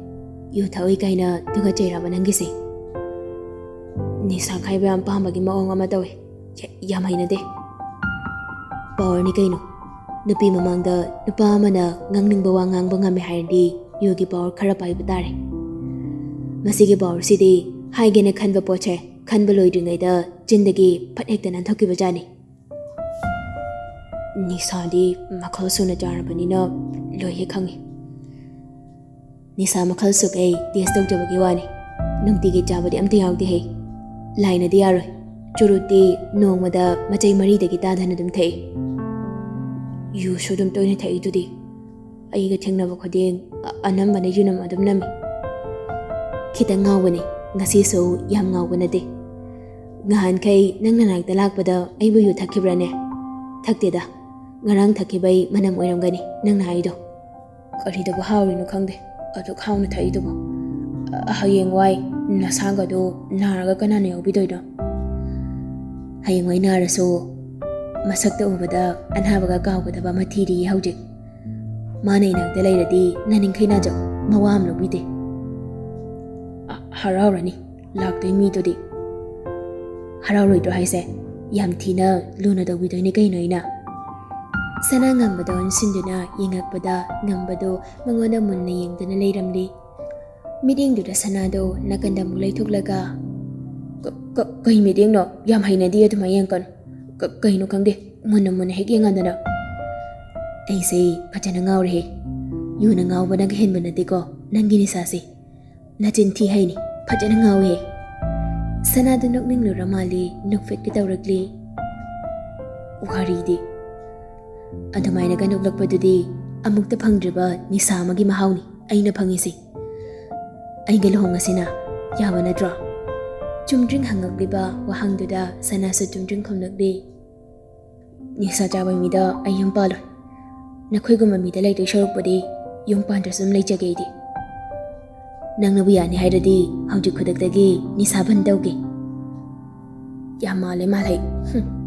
ꯌꯨ ꯊꯛꯎꯏ ꯀꯥꯏꯅ ꯇꯨꯒꯠꯆꯩꯔꯕ ꯅꯪꯒꯤꯁꯦ? ꯅꯤꯁꯥ ꯈꯥꯏꯕ ꯌꯥꯝ ꯄꯥꯝꯕꯒꯤ ꯃꯑꯣꯡ ꯑꯃ ꯇꯧꯏ꯫ ꯌꯥ-, ꯌꯥꯝ ꯍꯩꯅꯗꯦ꯫ ꯄꯥꯋꯔꯅꯤ ꯀꯩꯅꯣ꯫ ꯅꯨꯄꯤ ꯃꯃꯥꯡꯗ ꯅꯨꯄꯥ ꯑꯃꯅ ꯉꯥꯡꯅꯤꯡꯕ ꯋꯥ ꯉꯥꯡꯕ ꯉꯝꯃꯦ ꯍꯥꯏꯔꯗꯤ ꯌꯨꯒꯤ ꯄꯥꯋꯔ ꯈꯔ ꯄꯥꯏꯕ ꯇꯥꯔꯦ꯫ ꯃꯁꯤꯒꯤ ꯄꯥꯋꯔꯁꯤꯗꯤ ꯍꯥꯏꯒꯦꯅ ꯈꯟꯕ ꯄꯣꯠꯁꯦ ꯈꯟꯕ ꯂꯣꯏꯗ꯭ꯔꯤꯉꯩꯗ ꯆꯤꯟꯗꯒꯤ ꯐꯠ ꯍꯦꯛꯇ ꯅꯥꯟꯊꯣꯛꯈꯤꯕ ꯖꯥꯠꯅꯤ꯫ ꯅꯤꯁꯥꯗꯤ ꯃꯈꯜ ꯁꯨꯅ ꯆꯥꯔꯕꯅꯤꯅ ꯂꯣꯏ ꯍꯦꯛ ꯈꯪꯉꯤ꯫ ꯅꯤꯁꯥ ꯃꯈꯜ ꯁꯨꯛ ꯑꯩ ꯇꯦꯁ ꯇꯧꯖꯕꯒꯤ ꯋꯥꯅꯤ꯫ ꯅꯨꯡꯇꯤꯒꯤ ꯆꯥꯕꯗꯤ ꯑꯝꯇ ꯌꯥꯎꯗꯦꯍꯦ꯫ ꯂꯥꯏꯅꯗꯤ ꯌꯥꯔꯣꯏ꯫ ꯆꯨꯔꯨꯠꯇꯤ ꯅꯣꯡꯃꯗ ꯃꯆꯩ ꯃꯔꯤꯗꯒꯤ ꯇꯥꯗꯅ ꯑꯗꯨꯝ ꯊꯛꯏ꯫ ꯌꯨꯁꯨ ꯑꯗꯨꯝ ꯇꯣꯏꯅ ꯊꯛꯏꯗꯨꯗꯤ꯫ ꯑꯩꯒ ꯊꯦꯡꯅꯕ ꯈꯨꯗꯤꯡ ꯑ-, ꯑꯅꯝꯕꯅ ꯌꯨꯅꯝ ꯑꯗꯨꯝ ꯅꯝꯃꯤ꯫ ꯈꯤꯇꯪ ꯉꯥꯎꯕꯅꯤ, ꯉꯁꯤꯁꯨ ꯌꯥꯝ ꯉꯥꯎꯕ ꯅꯠꯇꯦ꯫ ꯉꯍꯥꯟꯈꯩ ꯅꯪ ꯅꯅꯥꯛꯇ ꯂꯥꯛꯄꯗ ꯑꯩꯕꯨ ꯌꯨ ꯊꯛꯈꯤꯕ꯭ꯔꯥꯅꯦ? ꯊꯛꯇꯦꯗ꯫ ꯉꯔꯥꯡ ꯊꯛꯈꯤꯕꯩ ꯃꯅꯝ ꯑꯣꯏꯔꯝꯒꯅꯤ ꯅꯪꯅ ꯍꯥꯏꯗꯣ꯫ ꯀꯔꯤꯗꯕꯨ ꯍꯥꯎꯔꯤꯅꯣ ꯈꯪꯗꯦ ꯑꯗꯨꯛ ꯍꯥꯎꯅ ꯊꯛꯏꯗꯨꯕꯨ꯫ ꯑ-, ꯍꯌꯦꯡꯋꯥꯏ ꯅꯁꯥꯒꯗꯣ ꯅꯥꯔꯒ ꯀꯅꯥꯅ ꯌꯥꯎꯕꯤꯗꯣꯏꯅꯣ? ꯍꯌꯦꯡꯋꯥꯏ ꯅꯥꯔꯁꯨ ꯃꯁꯛꯇ ꯎꯕꯗ ꯑꯅꯥꯕꯒ ꯀꯥꯎꯒꯗꯕ ꯑꯃ ꯊꯤꯔꯤꯌꯦ ꯍꯧꯖꯤꯛ꯫ ꯃꯥꯅ ꯏꯅꯥꯛꯇ ꯂꯩꯔꯗꯤ ꯅꯥꯅꯤꯡꯈꯩ ꯅꯥꯖꯧ, ꯃꯋꯥ ꯑꯃ ꯂꯧꯕꯤꯗꯦ꯫ ꯑ, ꯍꯔꯥꯎꯔꯅꯤ ꯂꯥꯛꯇꯣꯏ ꯃꯤꯗꯨꯗꯤ꯫ ꯍꯔꯥꯎꯔꯣꯏꯗ꯭ꯔꯣ ꯍꯥꯏꯁꯦ? ꯌꯥꯝ ꯊꯤꯅ ꯂꯨꯅ ꯇꯧꯕꯤꯗꯣꯏꯅꯦ ꯀꯩꯅꯣ ꯑꯩꯅ꯫ ꯁꯅꯥ ꯉꯝꯕꯗ ꯑꯣꯟꯁꯤꯟꯗꯨꯅ ꯌꯦꯡꯉꯛꯄꯗ ꯉꯝꯕꯗꯣ ꯃꯉꯣꯟꯗ ꯃꯨꯟꯅ ꯌꯦꯡꯗꯨꯅ ꯂꯩꯔꯝꯂꯤ꯫ ꯃꯤꯠꯌꯦꯡꯗꯨꯗ ꯁꯅꯥꯗꯣ ꯅꯥꯀꯟꯗ ꯑꯃꯨꯛ ꯂꯩꯊꯣꯛꯂꯒ, "ꯀ-, ꯀ-, ꯀꯩ ꯃꯤꯠꯌꯦꯡꯅꯣ? ꯌꯥꯝ ꯍꯩꯅꯗꯦ ꯑꯗꯨꯃꯥꯏꯅ ꯌꯦꯡꯀꯅꯨ꯫ ꯀ-, ꯀꯩꯅꯣ ꯈꯪꯗꯦ, ꯃꯨꯟꯅ ꯃꯨꯟꯅ ꯍꯦꯛ ꯌꯦꯡꯍꯟꯗꯅ꯫" ꯑꯩꯁꯦ ꯐꯖꯅ ꯉꯥꯎꯔꯦꯍꯦ꯫ ꯌꯨꯅ ꯉꯥꯎꯕꯅꯒ ꯍꯦꯟꯕ ꯅꯠꯇꯦꯀꯣ ꯅꯪꯒꯤ ꯅꯤꯁꯥꯁꯦ꯫ ꯅꯆꯤꯟ ꯊꯤ ꯍꯩꯅꯤ, ꯐꯖꯅ ꯉꯥꯎꯋꯦ꯫ ꯁꯅꯥꯗꯨ ꯅꯣꯛꯅꯤꯡꯂꯨꯔ ꯃꯥꯜꯂꯤ, ꯅꯣꯛꯐꯦꯠꯀꯦ ꯇꯧꯔꯛꯂꯤ꯫ ꯋꯥꯔꯤꯗꯤ꯫ ꯑꯗꯨꯃꯥꯏꯅꯒ ꯅꯣꯛꯂꯛꯄꯗꯨꯗꯤ ꯑꯃꯨꯛꯇ ꯐꯪꯗ꯭ꯔꯤꯕ ꯅꯤꯁꯥ ꯑꯃꯒꯤ ꯃꯍꯥꯎꯅꯤ ꯑꯩꯅ ꯐꯪꯉꯤꯁꯦ꯫ ꯑꯩꯒ ꯂꯨꯍꯣꯡꯉꯁꯤꯅ, ꯌꯥꯕ ꯅꯠꯇ꯭ꯔꯣ? ꯆꯨꯝꯗ꯭ꯔꯤꯡ ꯍꯪꯉꯛꯂꯤꯕ ꯋꯥꯍꯪꯗꯨꯗ ꯁꯅꯥꯁꯨ ꯆꯨꯝꯗ꯭ꯔꯤꯡ ꯈꯨꯝꯂꯛꯂꯤ꯫ ꯅꯤꯁꯥ ꯆꯥꯕ ꯃꯤꯗ ꯑꯩ ꯌꯨꯝ ꯄꯥꯜꯂꯣꯏ꯫ ꯅꯈꯣꯏꯒꯨꯝꯕ ꯃꯤꯗ ꯂꯩꯗꯣꯏ ꯁꯔꯨꯛꯄꯨꯗꯤ ꯌꯨꯝ ꯄꯥꯟꯗ꯭ꯔꯁꯨ ꯑꯗꯨꯝ ꯂꯩꯖꯒꯦ ꯑꯩꯗꯤ꯫ ꯅꯪꯅꯕꯨ ꯌꯥꯅꯤ ꯍꯥꯏꯔꯗꯤ ꯍꯧꯖꯤꯛ ꯈꯨꯗꯛꯇꯒꯤ ꯅꯤꯁꯥ ꯕꯟ ꯇꯧꯒꯦ꯫ ꯌꯥꯝ ꯃꯥꯜꯂꯦ ꯃꯥꯜꯍꯩ꯫ ꯍꯨꯝ꯫